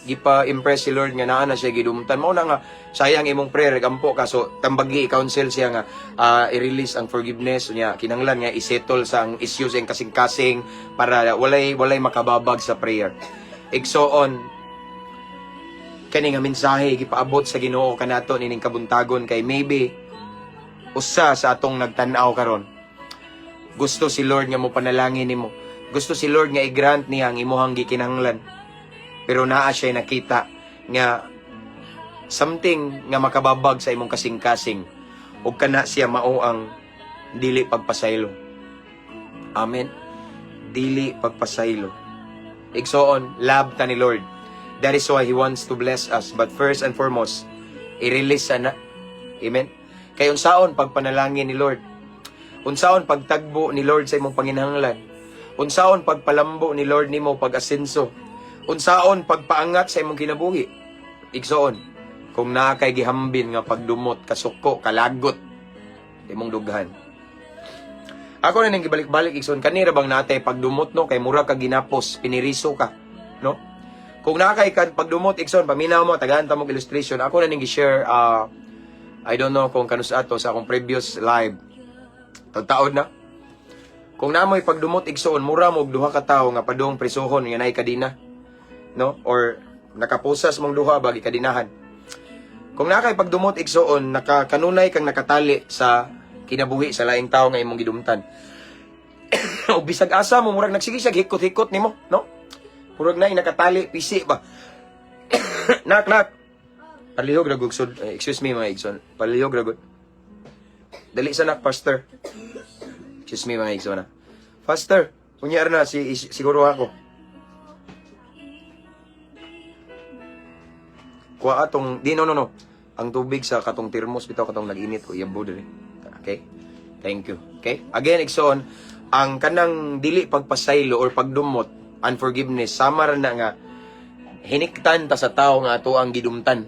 gipa-impress si Lord nga naa na siya gidumtan. Mao na nga sayang imong prayer, gampo ka, so tambagi i-counsel siya nga i-release ang forgiveness niya, kinanglan nga i-settle sa ang issues ang kasing-kasing para walay makababag sa prayer. Igsoon, kani nga mensahe gipaabot sa Ginoo kanato nining kabuntagon kay maybe usa sa atong nagtan-aw karon, gusto si Lord nga mo panalangin nimo. Gusto si Lord nga i-grant niya ang imuhang gikinahanglan. Pero naa siya nakita nga something nga makababag sa imong kasing-kasing ug kana siya mao ang dili pagpasaylo. Amen. Dili pagpasaylo. Igsoon, love ta ni Lord. That is why He wants to bless us. But first and foremost, i-release na. Amen. Kay unsaon pagpanalangin ni Lord? Unsaon pagtagbo ni Lord sa imong panginahanglan? Unsaon pagpalambo ni Lord nimo pag-asenso? Unsaon pagpaangat sa imong kinabuhi, igsoon, kung naa kay gihambin nga pagdumot, kasuko, kalagot imong dughan? Ako na ning gibalik-balik, igsoon, kanira bang natay pagdumot, no, kay mura ka ginapos, piniriso ka, no? Kung naa kay kad pagdumot, igsoon, paminaw mo, tagaan ta mo illustration. Ako na ning gi-share, I don't know kung kanus ato sa akong previous live. Taod na. Kung namoy pagdumot, igsoon, mura mo og duha ka tawo nga padung prisuhon nga naay kadina. No? Or nakaposas mong duha ba kadinahan. Kung naa kay pagdumot, igsoon, nakakanunay kang nakatali sa kinabuhi sa laing tao nga imong gidumtan. O bisag asa mo, murag nagsige siya hikot-hikot nimo, no? Murag na nakatali, pisi ba? Nak, nak. Palihog ra gud sud. Eh, excuse me, mga igsoon. Palihog ra gud. Dali sa nak, pastor. Excuse me, mga igsoon. Ah. Faster. Unya na si siguro ako. Kuha atong di, no, no, no. Ang tubig sa katong termos bitaw, katong nag-init ko iyabo diri. Okay? Thank you. Okay? Again, igsoon, ang kanang dili pagpasaylo or pagdumot, unforgiveness, sama ra na nga hiniktan ta sa tao nga ato ang gidumtan.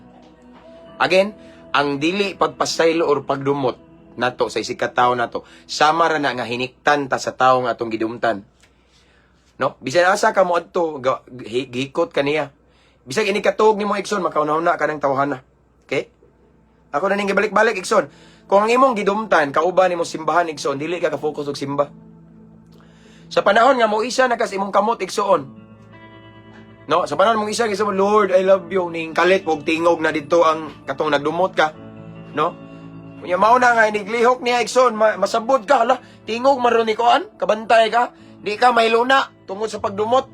Again, ang dili pagpasaylo or pagdumot nato sa isikat tao nato, sama ra na nga hiniktan ta sa tao nga atong gidumtan. No? Bisan asa ka mo adto, gihikot ka niya. Bisag ini katuog nimo, igsoon, makauna-una ka ng tawhana. Okay? Ako na ning gibalik-balik, igsoon. Kung ang imong gidumtan kauban nimo simbahan, igsoon, dili ka ka-focus og simba. Sa panahon nga mo isa na kas imong kamot, igsoon. No, sa panahon mong isa kasi mo, "Lord, I love you," ning kalit og tingog na dito ang katong nagdumot ka. No? Unya mao na nga iniglihok niya, igsoon, masabot ka, hala, tingog man ron ni kuan, kabantay ka, di ka mahiluna tungod sa pagdumot.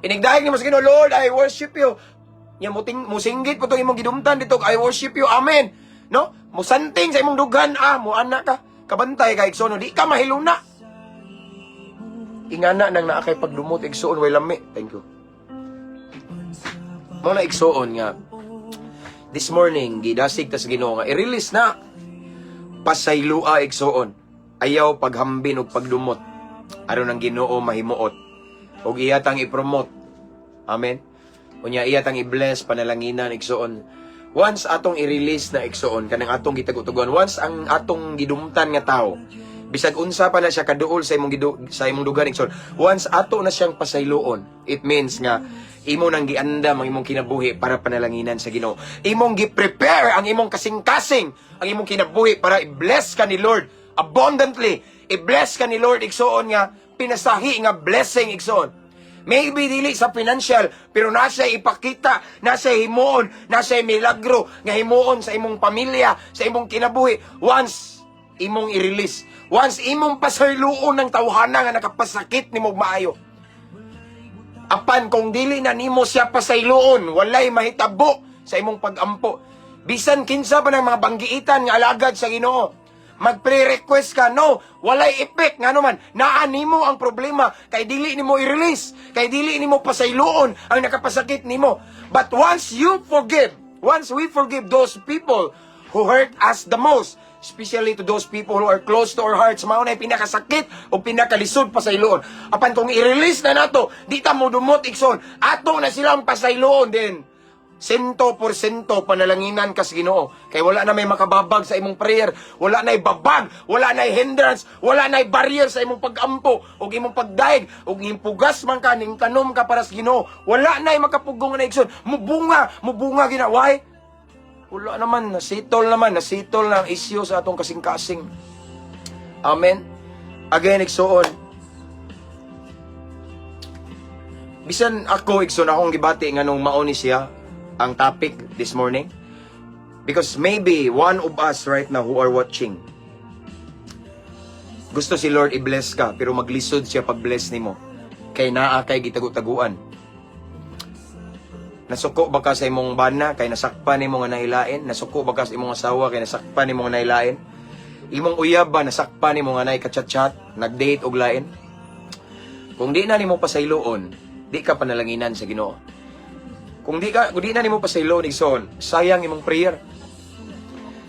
Inigdahig nimo sa Ginoo, "Lord, I worship you." Nya muting musinggit po tong imong gidumtan dito, "I worship you, amen." No? Musanting sa imong dughan, ah, muana ka. Kabantay ka, igsoon, di ka mahiluna. Ingana nang naa kay pagdumot, igsoon, way lami. Thank you. Mao na, igsoon, nga this morning gidasig ta sa Ginoo nga i-release na pasaylua, igsoon. Ayaw paghambin og pagdumot aron ang Ginoo mahimuot ug iya tang i-promote. Amen. Unya iya tang i-bless, panalanginan, igsoon. Once atong i-release na, igsoon, kanang atong gitagutugon, once ang atong gidumtan nga tao, bisag unsa pa na siya kaduol sa imong dughan, igsoon, once ato na siyang pasayloon, it means nga imo nang giandam ang imong kinabuhi para panalanginan sa Ginoo. Imong gi-prepare ang imong kasing-kasing, ang imong kinabuhi para i-bless ka ni Lord abundantly. I-bless ka ni Lord, igsoon, nga pinasahi nga blessing, igsoon. Maybe dili sa financial, pero nasa ipakita, nasa himuon, nasa milagro nga himuon sa imong pamilya, sa imong kinabuhi. Once imong i-release, once imong pasayloon ng tawhana nga nakapasakit nimo maayo. Apan kung dili na nimo siya pasayloon, walay mahitabo sa imong pagampo. Bisan kinsa pa ng mga banggiitan nga alagad sa Ginoo, mag-pre-request ka, no, walay effect. Ngano man, naa nimo ang problema kay dili nimo i-release, kay dili nimo pasayloon ang nakapasakit nimo. But once you forgive, once we forgive those people who hurt us the most, especially to those people who are close to our hearts, mao na pinakasakit o pinakalisod pasayloon. Apan kung i-release na nato, di ta mo dumot, igsoon, ato na silang pasayloon din. 100% panalanginan ka sa Ginoo. Kay wala na may makababag sa imong prayer, wala na babag, wala na hindrance, wala na barrier sa imong pagampo ug imong pagdaig ug impugas man ka ning tanom ka para sa Ginoo. Wala na makapugong na, igsoon. Mubunga, mubunga gina. Why? Wala naman, nasettle naman, nasettle na ang issue sa atong kasing-kasing. Amen. Again, igsoon, bisan ako, igsoon, akong gibati nga nung mao ni siya ang topic this morning. Because maybe one of us right now who are watching, gusto si Lord i-bless ka, pero maglisod siya pag-bless nimo. Kay naa kay gitagu-taguan. Nasuko ba ka sa imong bana kay nasakpan nimo nga nahilain? Nasuko ba ka sa imong asawa kay nasakpan nimo nga nahilain? Imong uyab ba, nasakpan nimo nga naay ka-chat-chat, nag-date og lain? Kung di na nimo pasayloon, di ka panalanginan sa Ginoo. Kung di na nimo pasayloon, igsoon, sayang imong prayer.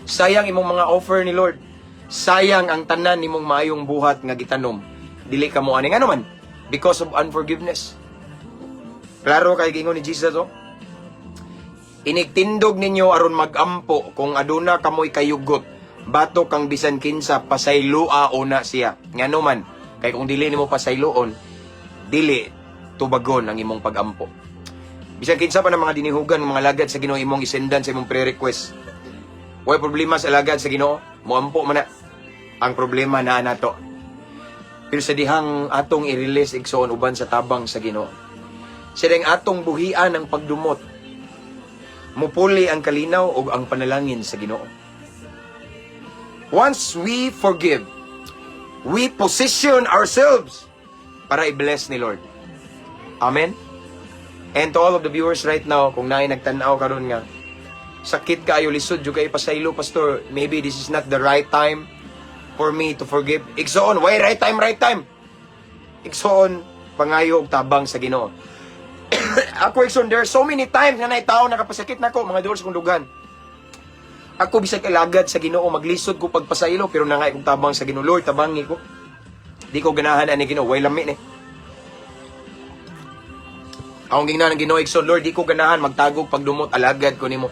Sayang imong mga offer ni Lord. Sayang ang tanan nimong maayong buhat nga gitanom. Dili ka mo ani, ngano man? Because of unforgiveness. Klaro kay gingon ni Jesus, oh. "Inigtindog ninyo aron magampo, kung aduna kamoy kayugot, batok kang bisan kinsa, pasaylua una siya." Ngano man? Kay kung dili nimo pasayloon, dili tubagon ang imong pagampo. Bisan kinsa pa ng mga dinihugan, mga alagad sa Ginoo imong isendan sa imong prayer request. Way problema sa alagad sa Ginoo, moampo man na. Ang problema naa nato. Pero sa dihang atong i-release, igsoon, uban sa tabang sa Ginoo, sa dihang atong buhian ang pagdumot, mupuli ang kalinaw o ang panalangin sa Ginoo. Once we forgive, we position ourselves para i-bless ni Lord. Amen? And to all of the viewers right now, kung naay nagtan-aw karon nga sakit kaayo, lisod jud kay pasaylo, "Pastor, maybe this is not the right time for me to forgive." Igsoon, why right time, right time? Igsoon, pangayo og tabang sa Ginoo. Ako, igsoon, there are so many times nga naay tao nakapasakit nako, mga duol sa kong dughan. Ako, bisag alagad sa Ginoo, maglisod ko pagpasaylo, pero nangay kong tabang sa Ginoo. "Lord, tabangi ko. Di ko ganahan ani, Ginoo, way lami ni." Akong gingnan ng Ginoo, igsoon, "Lord, di ko ganahan magtagog pagdumot, alagad ko nimo.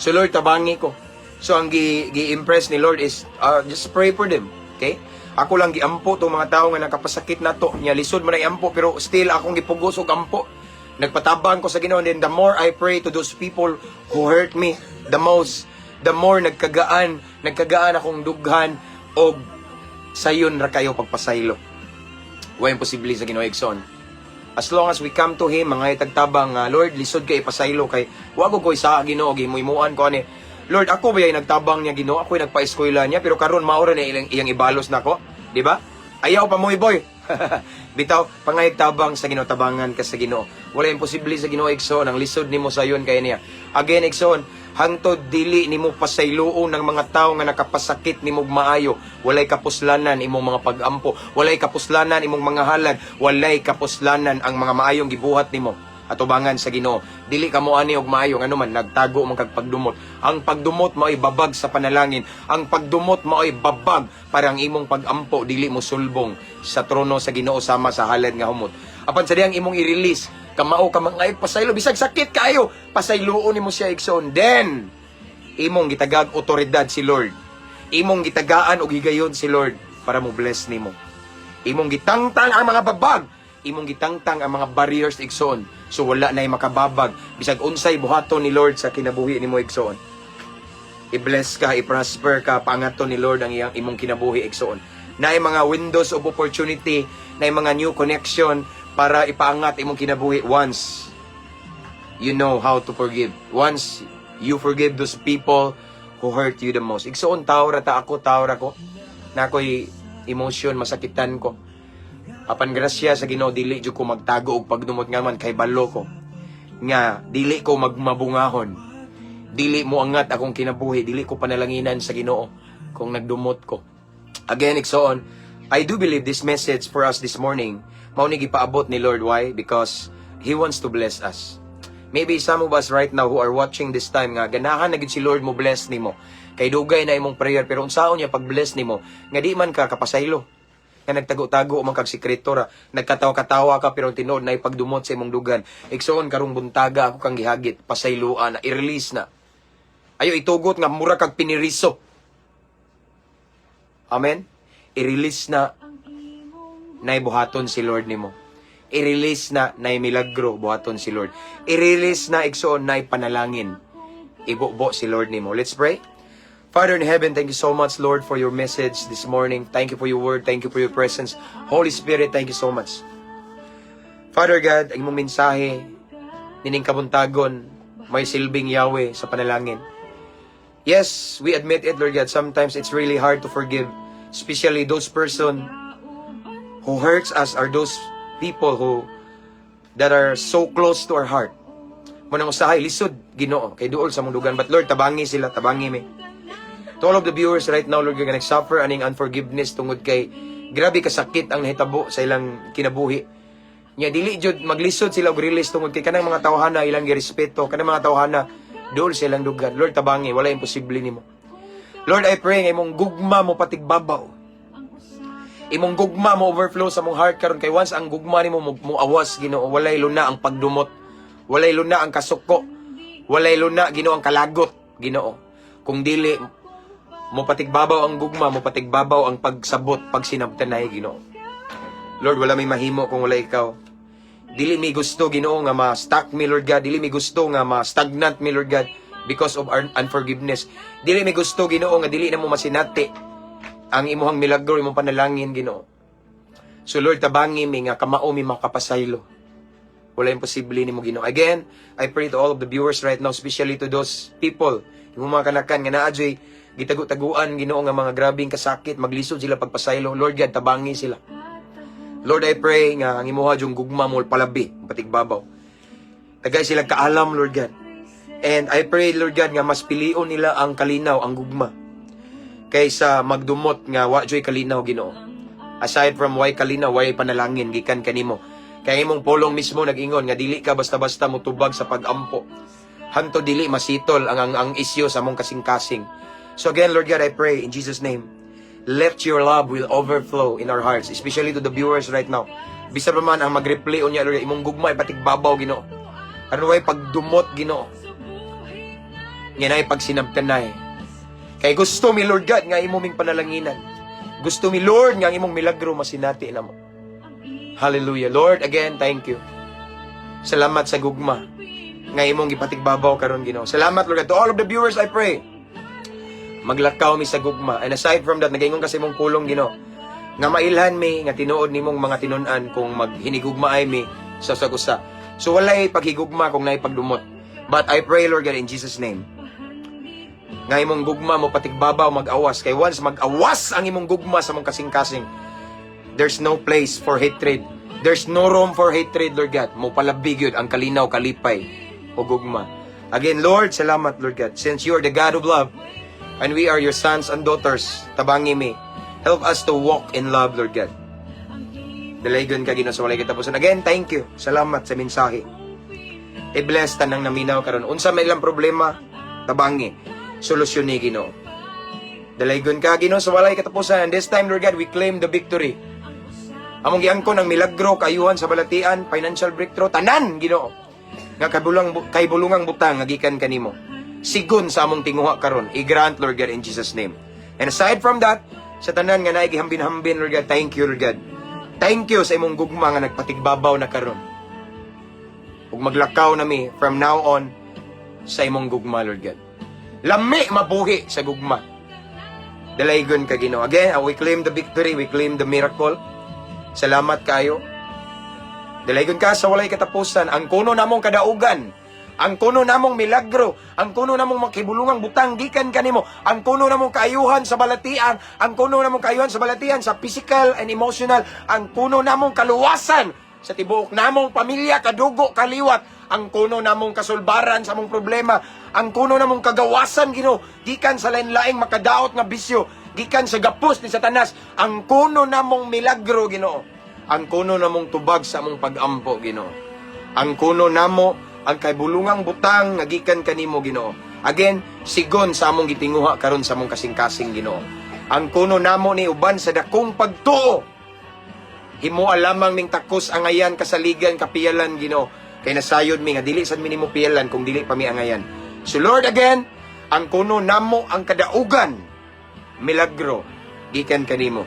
So Lord, tabangi ko." So ang gi-impress ni Lord is just pray for them. Okay? Ako lang giampo tong mga tao nga nakapasakit nato. Nya lisod man na iampo, pero still akong gipugos og ampo. Nagpatabang ko sa Ginoo, and then the more I pray to those people who hurt me the most, the more nagkagaan akong dughan og sayon ra kayo pagpasaylo. Way imposible sa Ginoo, igsoon. As long as we come to Him, mga itagtabang, "Lord, lisod kay ipasaylo kay wa ko sa Ginoo, gimuimuan ko ani. Lord, ako ba nagtabang niya, Ginoo? Ako nagpa-eskwela niya, pero karon mao ra na iyang ibalos nako, di ba? Ayaw pa mo, boy. Bitaw, pangayag tabang sa Ginoo, tabangan ka sa Ginoo. Wala imposible sa Ginoo, igsoon, ang lisod nimo sayon kay niya. Again, igsoon, hangtod dili nimo pasayloon ng mga tawo nga nakapasakit nimo maayo, walay kapuslanan imong mga pag-ampo, walay kapuslanan imong mga halad, walay kapuslanan ang mga maayong gibuhat nimo atubangan sa Ginoo. Dili ka mo ani og maayo, ngano man nagtago man kag pagdumot. Ang pagdumot mao'y babag sa panalangin. Ang pagdumot mao'y babag para ang imong pagampo dili mo sulbong sa trono sa Ginoo sama sa halad nga humot. Apan sa dihang imong i-release, kamao ka mga pasaylo, bisag sakit kaayo, pasayloon nimo siya, igsoon. Then imong gitagag otoridad si Lord. Imong gitagaan og higayon si Lord para mo bless nimo. Imong gitangtang ang mga babag. Imong gitangtang ang mga barriers, igsoon. So wala na'y makababag bisag unsay buhaton ni Lord sa kinabuhi nimo, igsoon. I-bless ka, i-prosper ka, paangaton ni Lord ang iyang imong kinabuhi, igsoon. Naay mga windows of opportunity, naay mga new connection para ipaangat imong kinabuhi once you know how to forgive. Once you forgive those people who hurt you the most. Igsoon, tao ra ta ako, tao ra ko. Na ako'y emotion, masakitan ko. Apan grasya sa Ginoo, dili jud ko magtago og pagdumot nga man kay balo ko nga dili ko magmabungahon. Dili mo angat akong kinabuhi, dili ko panalanginan sa Ginoo kung nagdumot ko. Again, igsoon, I do believe this message for us this morning, mao ni gipaabot ni Lord. Why? Because He wants to bless us. Maybe some of us right now who are watching this time nga ganahan na gid si Lord mo bless nimo. Kay dugay na imong prayer, pero unsaon niya pag bless nimo nga di man ka kapasaylo? Nga nagtago-tago man kag sikreto ra, nagkatawa-katawa ka pero tinuod na ipagdumot sa imong dugan. Igsoon, karong buntaga ako kang gihagit, pasayloa na, i-release na. Ayo itugot nga mura kag piniriso. Amen? I-release na, nay buhaton si Lord nimo. I-release na, nay milagro buhaton si Lord. I-release na, igsoon, nay panalangin. Ibubo si Lord nimo. Let's pray. Father in heaven, thank you so much, Lord, for your message this morning. Thank you for your word. Thank you for your presence. Holy Spirit, thank you so much. Father God, ang imong mensahe, nining kabuntagon, may silbing Yahweh sa panalangin. Yes, we admit it, Lord God. Sometimes it's really hard to forgive, especially those person who hurts us or those people who that are so close to our heart. Mao nang usahay lisod, Ginoo, kay duol sa mong dugan, but Lord, tabangi sila, tabangi mi. To all of the viewers right now, Lord, nga nag-suffer aning unforgiveness tungod kay grabe kasakit ang nahitabo sa ilang kinabuhi. Nya dili jud maglisod sila og release tungod kay kanang mga tawhana ilang girespeto, kanang mga tawhana duol sa ilang dugan. Lord, tabangi, wala imposible nimo. Lord, I pray nga imong gugma mo patigbabaw. Imong gugma mo overflow sa mong heart karon, kay once ang gugma nimo mo awas, Ginoo, walay luna ang pagdumot. Walay luna ang kasuko. Walay luna, Ginoo, ang kalagot, Ginoo. Kung dili mo patigbabaw ang gugma, mo patigbabaw ang pagsabot, pagsinabtanay, Ginoo. Lord, wala may mahimo kung wala ikaw. Dili mi gusto, Ginoo, nga ma-stuck mi, Lord God. Dili mi gusto nga ma-stagnant mi, Lord God, because of our unforgiveness. Dili mi gusto, Ginoo, nga dili na mo masinati ang imuhang milagro, imong panalangin, Ginoo. So Lord, tabangi mi nga kamao mi makapasaylo. Wala imposible nimo, Ginoo. Again, I pray to all of the viewers right now, especially to those people, yung mga kanakan nga naa joy gitago-taguan, Ginoo, nga mga grabing kasakit, maglisod sila pagpasaylo. Lord God, tabangi sila. Lord, I pray nga ang imuha yung gugma mo palabi, patigbabaw. Tagay sila kaalam, Lord God. And I pray, Lord God, nga mas pilion nila ang kalinaw, ang gugma, kaysa magdumot nga wa joy kalinaw, Ginoo. Aside from way kalinaw, way panalangin gikan kanimo. Kay imong pulong mismo nag-ingon nga dili ka basta-basta motubag sa pag-ampo hangtod dili masitol ang isyu sa among kasing-kasing. So again, Lord God, I pray in Jesus' name, let your love will overflow in our hearts, especially to the viewers right now. Bisa pa man ang mag-replay unya, Lord, imong gugma ipatigbabaw, Ginoo. Aron way pagdumot, Ginoo. Nga naay pagsinabtanay. Kay gusto mi, Lord God, nga imo ming panalanginan. Gusto mi, Lord, nga ang imong milagro masinati na mo. Hallelujah. Lord, again, thank you. Salamat sa gugma nga imong gipatigbabaw karon, Ginoo. Salamat, Lord God. To all of the viewers, I pray. Maglakaw mi sa gugma. And aside from that, nagaingon kasi imong pulong, Ginoo, nga mailhan mi nga tinuod nimong mga tinun-an kung maghinigugmaay mi sa usag usa. So walay paghigugma kung naay pagdumot. But I pray, Lord God, in Jesus' name, nga Nga imong gugma mo patigbabaw, mag-awas. Kay once mag-awas ang imong gugma sa mong kasing-kasing, there's no place for hatred. There's no room for hatred, Lord God. Mo palabig yun ang kalinaw, kalipay, o gugma. Again, Lord, salamat, Lord God. Since you are the God of love, and we are your sons and daughters, tabangi mi. Help us to walk in love, Lord God. Dalaygon ka, Ginoo, sa walay katapusan. Again, thank you. Salamat sa mensahe. I-bless tanang naminaw karon. Unsa may ilang problema, tabangi. Solusyon ni Ginoo. Dalaygon ka, Ginoo, sa walay katapusan. And this time, Lord God, we claim the victory. Among giangkon ang milagro, kaayuhan sa balatian, financial breakthrough, tanan, Ginoo. Nga kaybulungang butang nga gikan kanimo. Sigon sa among tinguha karon, i-grant, Lord God, in Jesus' name. And aside from that, sa tanan nga naay gihambin-hambin, Lord God, thank you, Lord God. Thank you sa imong gugma nga nagpatigbabaw na karon. Ug maglakaw nami from now on sa imong gugma, Lord God. Lami mabuhi sa gugma. Dalaygon ka, Ginoo. Again, we claim the victory, we claim the miracle. Salamat kayo. Dalaygon ka sa walay katapusan. Ang kuno namong kadaugan. Ang kuno namong milagro, ang kuno namong makibulungang butang gikan kanimo, ang kuno namong kaayuhan sa balatian, ang kuno namong kaayuhan sa balatian sa physical and emotional, ang kuno namong kaluwasan sa tibuok namong pamilya, kadugo, kaliwat, ang kuno namong kasulbaran sa among problema, ang kuno namong kagawasan, Ginoo, gikan sa lain-laing makadaot nga bisyo, gikan sa gapos ni Satanas, ang kuno namong milagro, Ginoo, ang kuno namong tubag sa among pagampo, Ginoo. Ang kuno namo ang kaybulungang butang nga gikan kanimo, Ginoo. Again, sigon sa among gitinguha karon sa among kasing-kasing, Ginoo. Ang kuno namo ni uban sa dakong pagtuo. Himoa lamang ning takos angayan, kasaligan, kapiyalan, Ginoo. Kay nasayod mi nga dili sad mi nimo piyalan kung dili pa mi angayan. So Lord, again, ang kuno namo ang kadaugan, milagro gikan kanimo.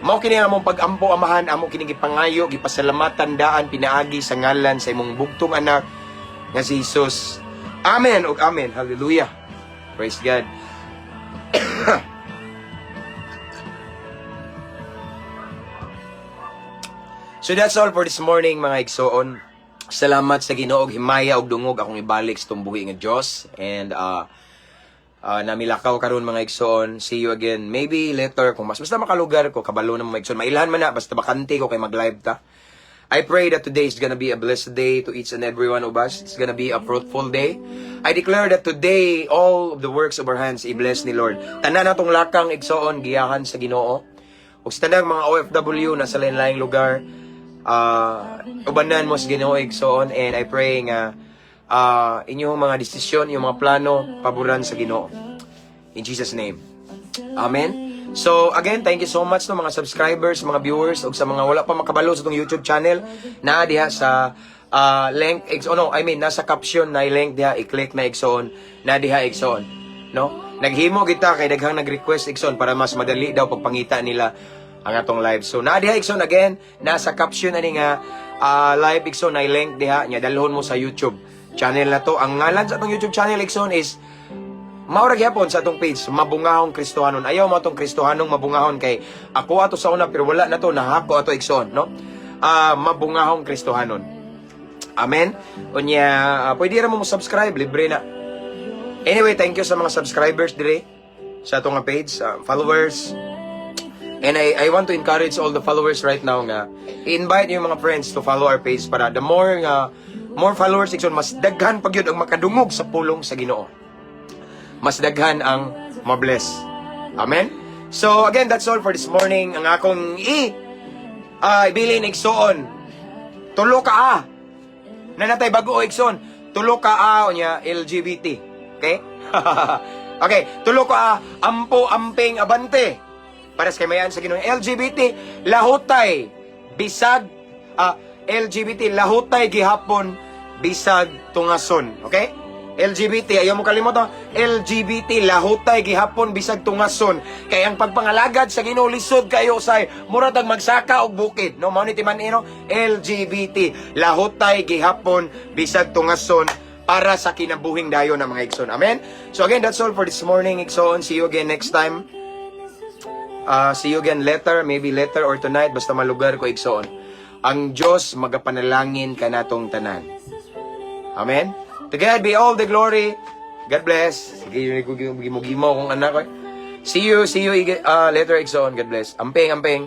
Mao kini ang among pag-ampo, Amahan, amo kini gipangayo, gipasalamatan daan pinaagi sa ngalan sa imong bugtong anak nga si Jesus. Amen ug amen. Hallelujah. Praise God. So that's all for this morning, mga igsoon. Salamat sa Ginoo og himaya og dungog akong ibalik sa tumbuhi nga Dios and namilakaw karon, mga igsoon. See you again maybe later kung mas basta makalugar ko, kabalo na, mga igsoon. Mailhan man na basta bakante ko kay mag-live ta. I pray that today is gonna be a blessed day to each and every one of us. It's gonna be a fruitful day. I declare that today, all of the works of our hands, i-bless ni Lord. Tanan natong lakang, igsoon, giyahan sa Ginoo. Ug sa tanang mga OFW na sa lain-laing lugar, ubanan mo sa Ginoo, igsoon, and I pray nga inyong mga desisyon, inyong mga plano, paboran sa Ginoo. In Jesus' name. Amen. So again, thank you so much no mga subscribers, mga viewers ug sa mga wala pa makabalo sa atong YouTube channel na diha sa link ex oh no, I mean, nasa caption na link diha, i-click na, igsoon, na diha, igsoon. No? Naghimo kita kay daghang nag-request, igsoon, para mas madali daw pagpangita nila ang atong live. So na diha, igsoon, again, nasa caption ani nga live, igsoon, na link diha nya dalhon mo sa YouTube channel na to. Ang ngalan sa atong YouTube channel, igsoon, is maura gyapon sa atong page, Mabungahong Kristohanon. Ayaw mo atong Kristohanong Mabungahon kay ako ato sa una pero wala na to, nahako ato, igsoon, no? Ah, Mabungahong Kristohanon. Amen. Unya, pwede ra mo mo subscribe, libre na. Anyway, thank you sa mga subscribers dire sa atong nga page, followers. And I want to encourage all the followers right now nga invite yung mga friends to follow our page para the more nga more followers, igsoon, mas daghan pag yun ang makadungog sa pulong sa Ginoo, mas daghan ang mabless. Amen? So again, that's all for this morning. Ang akong ibilin, igsoon. Tulo ka a. Nanatay bago, igsoon. Tulo ka a unya LGBT. Okay? Okay, tulo ka a, ampo, amping, abante. Para sa kamayan sa Ginoo. LGBT lahutay bisag LGBT lahutay gihapon bisag tungason. Okay? LGBT, ayaw mo kalimot ha. LGBT, lahutay gihapon bisag tungason. Kay ang pagpangalagad sa Ginoo lisod kayo say murag magsaka og bukid, no? Mao ni timan no? LGBT, lahutay gihapon bisag tungason para sa kinabuhing dayon ng mga igsoon. Amen. So again, that's all for this morning, igsoon. See you again next time. See you again later, maybe later or tonight, basta malugar ko, igsoon. Ang Diyos magapanalangin kanatong tanan. Amen. To God be all the glory. God bless. Sige, yun ko gimo-gimo kung anak ko. See you later, Igsoon. God bless. Amping, amping.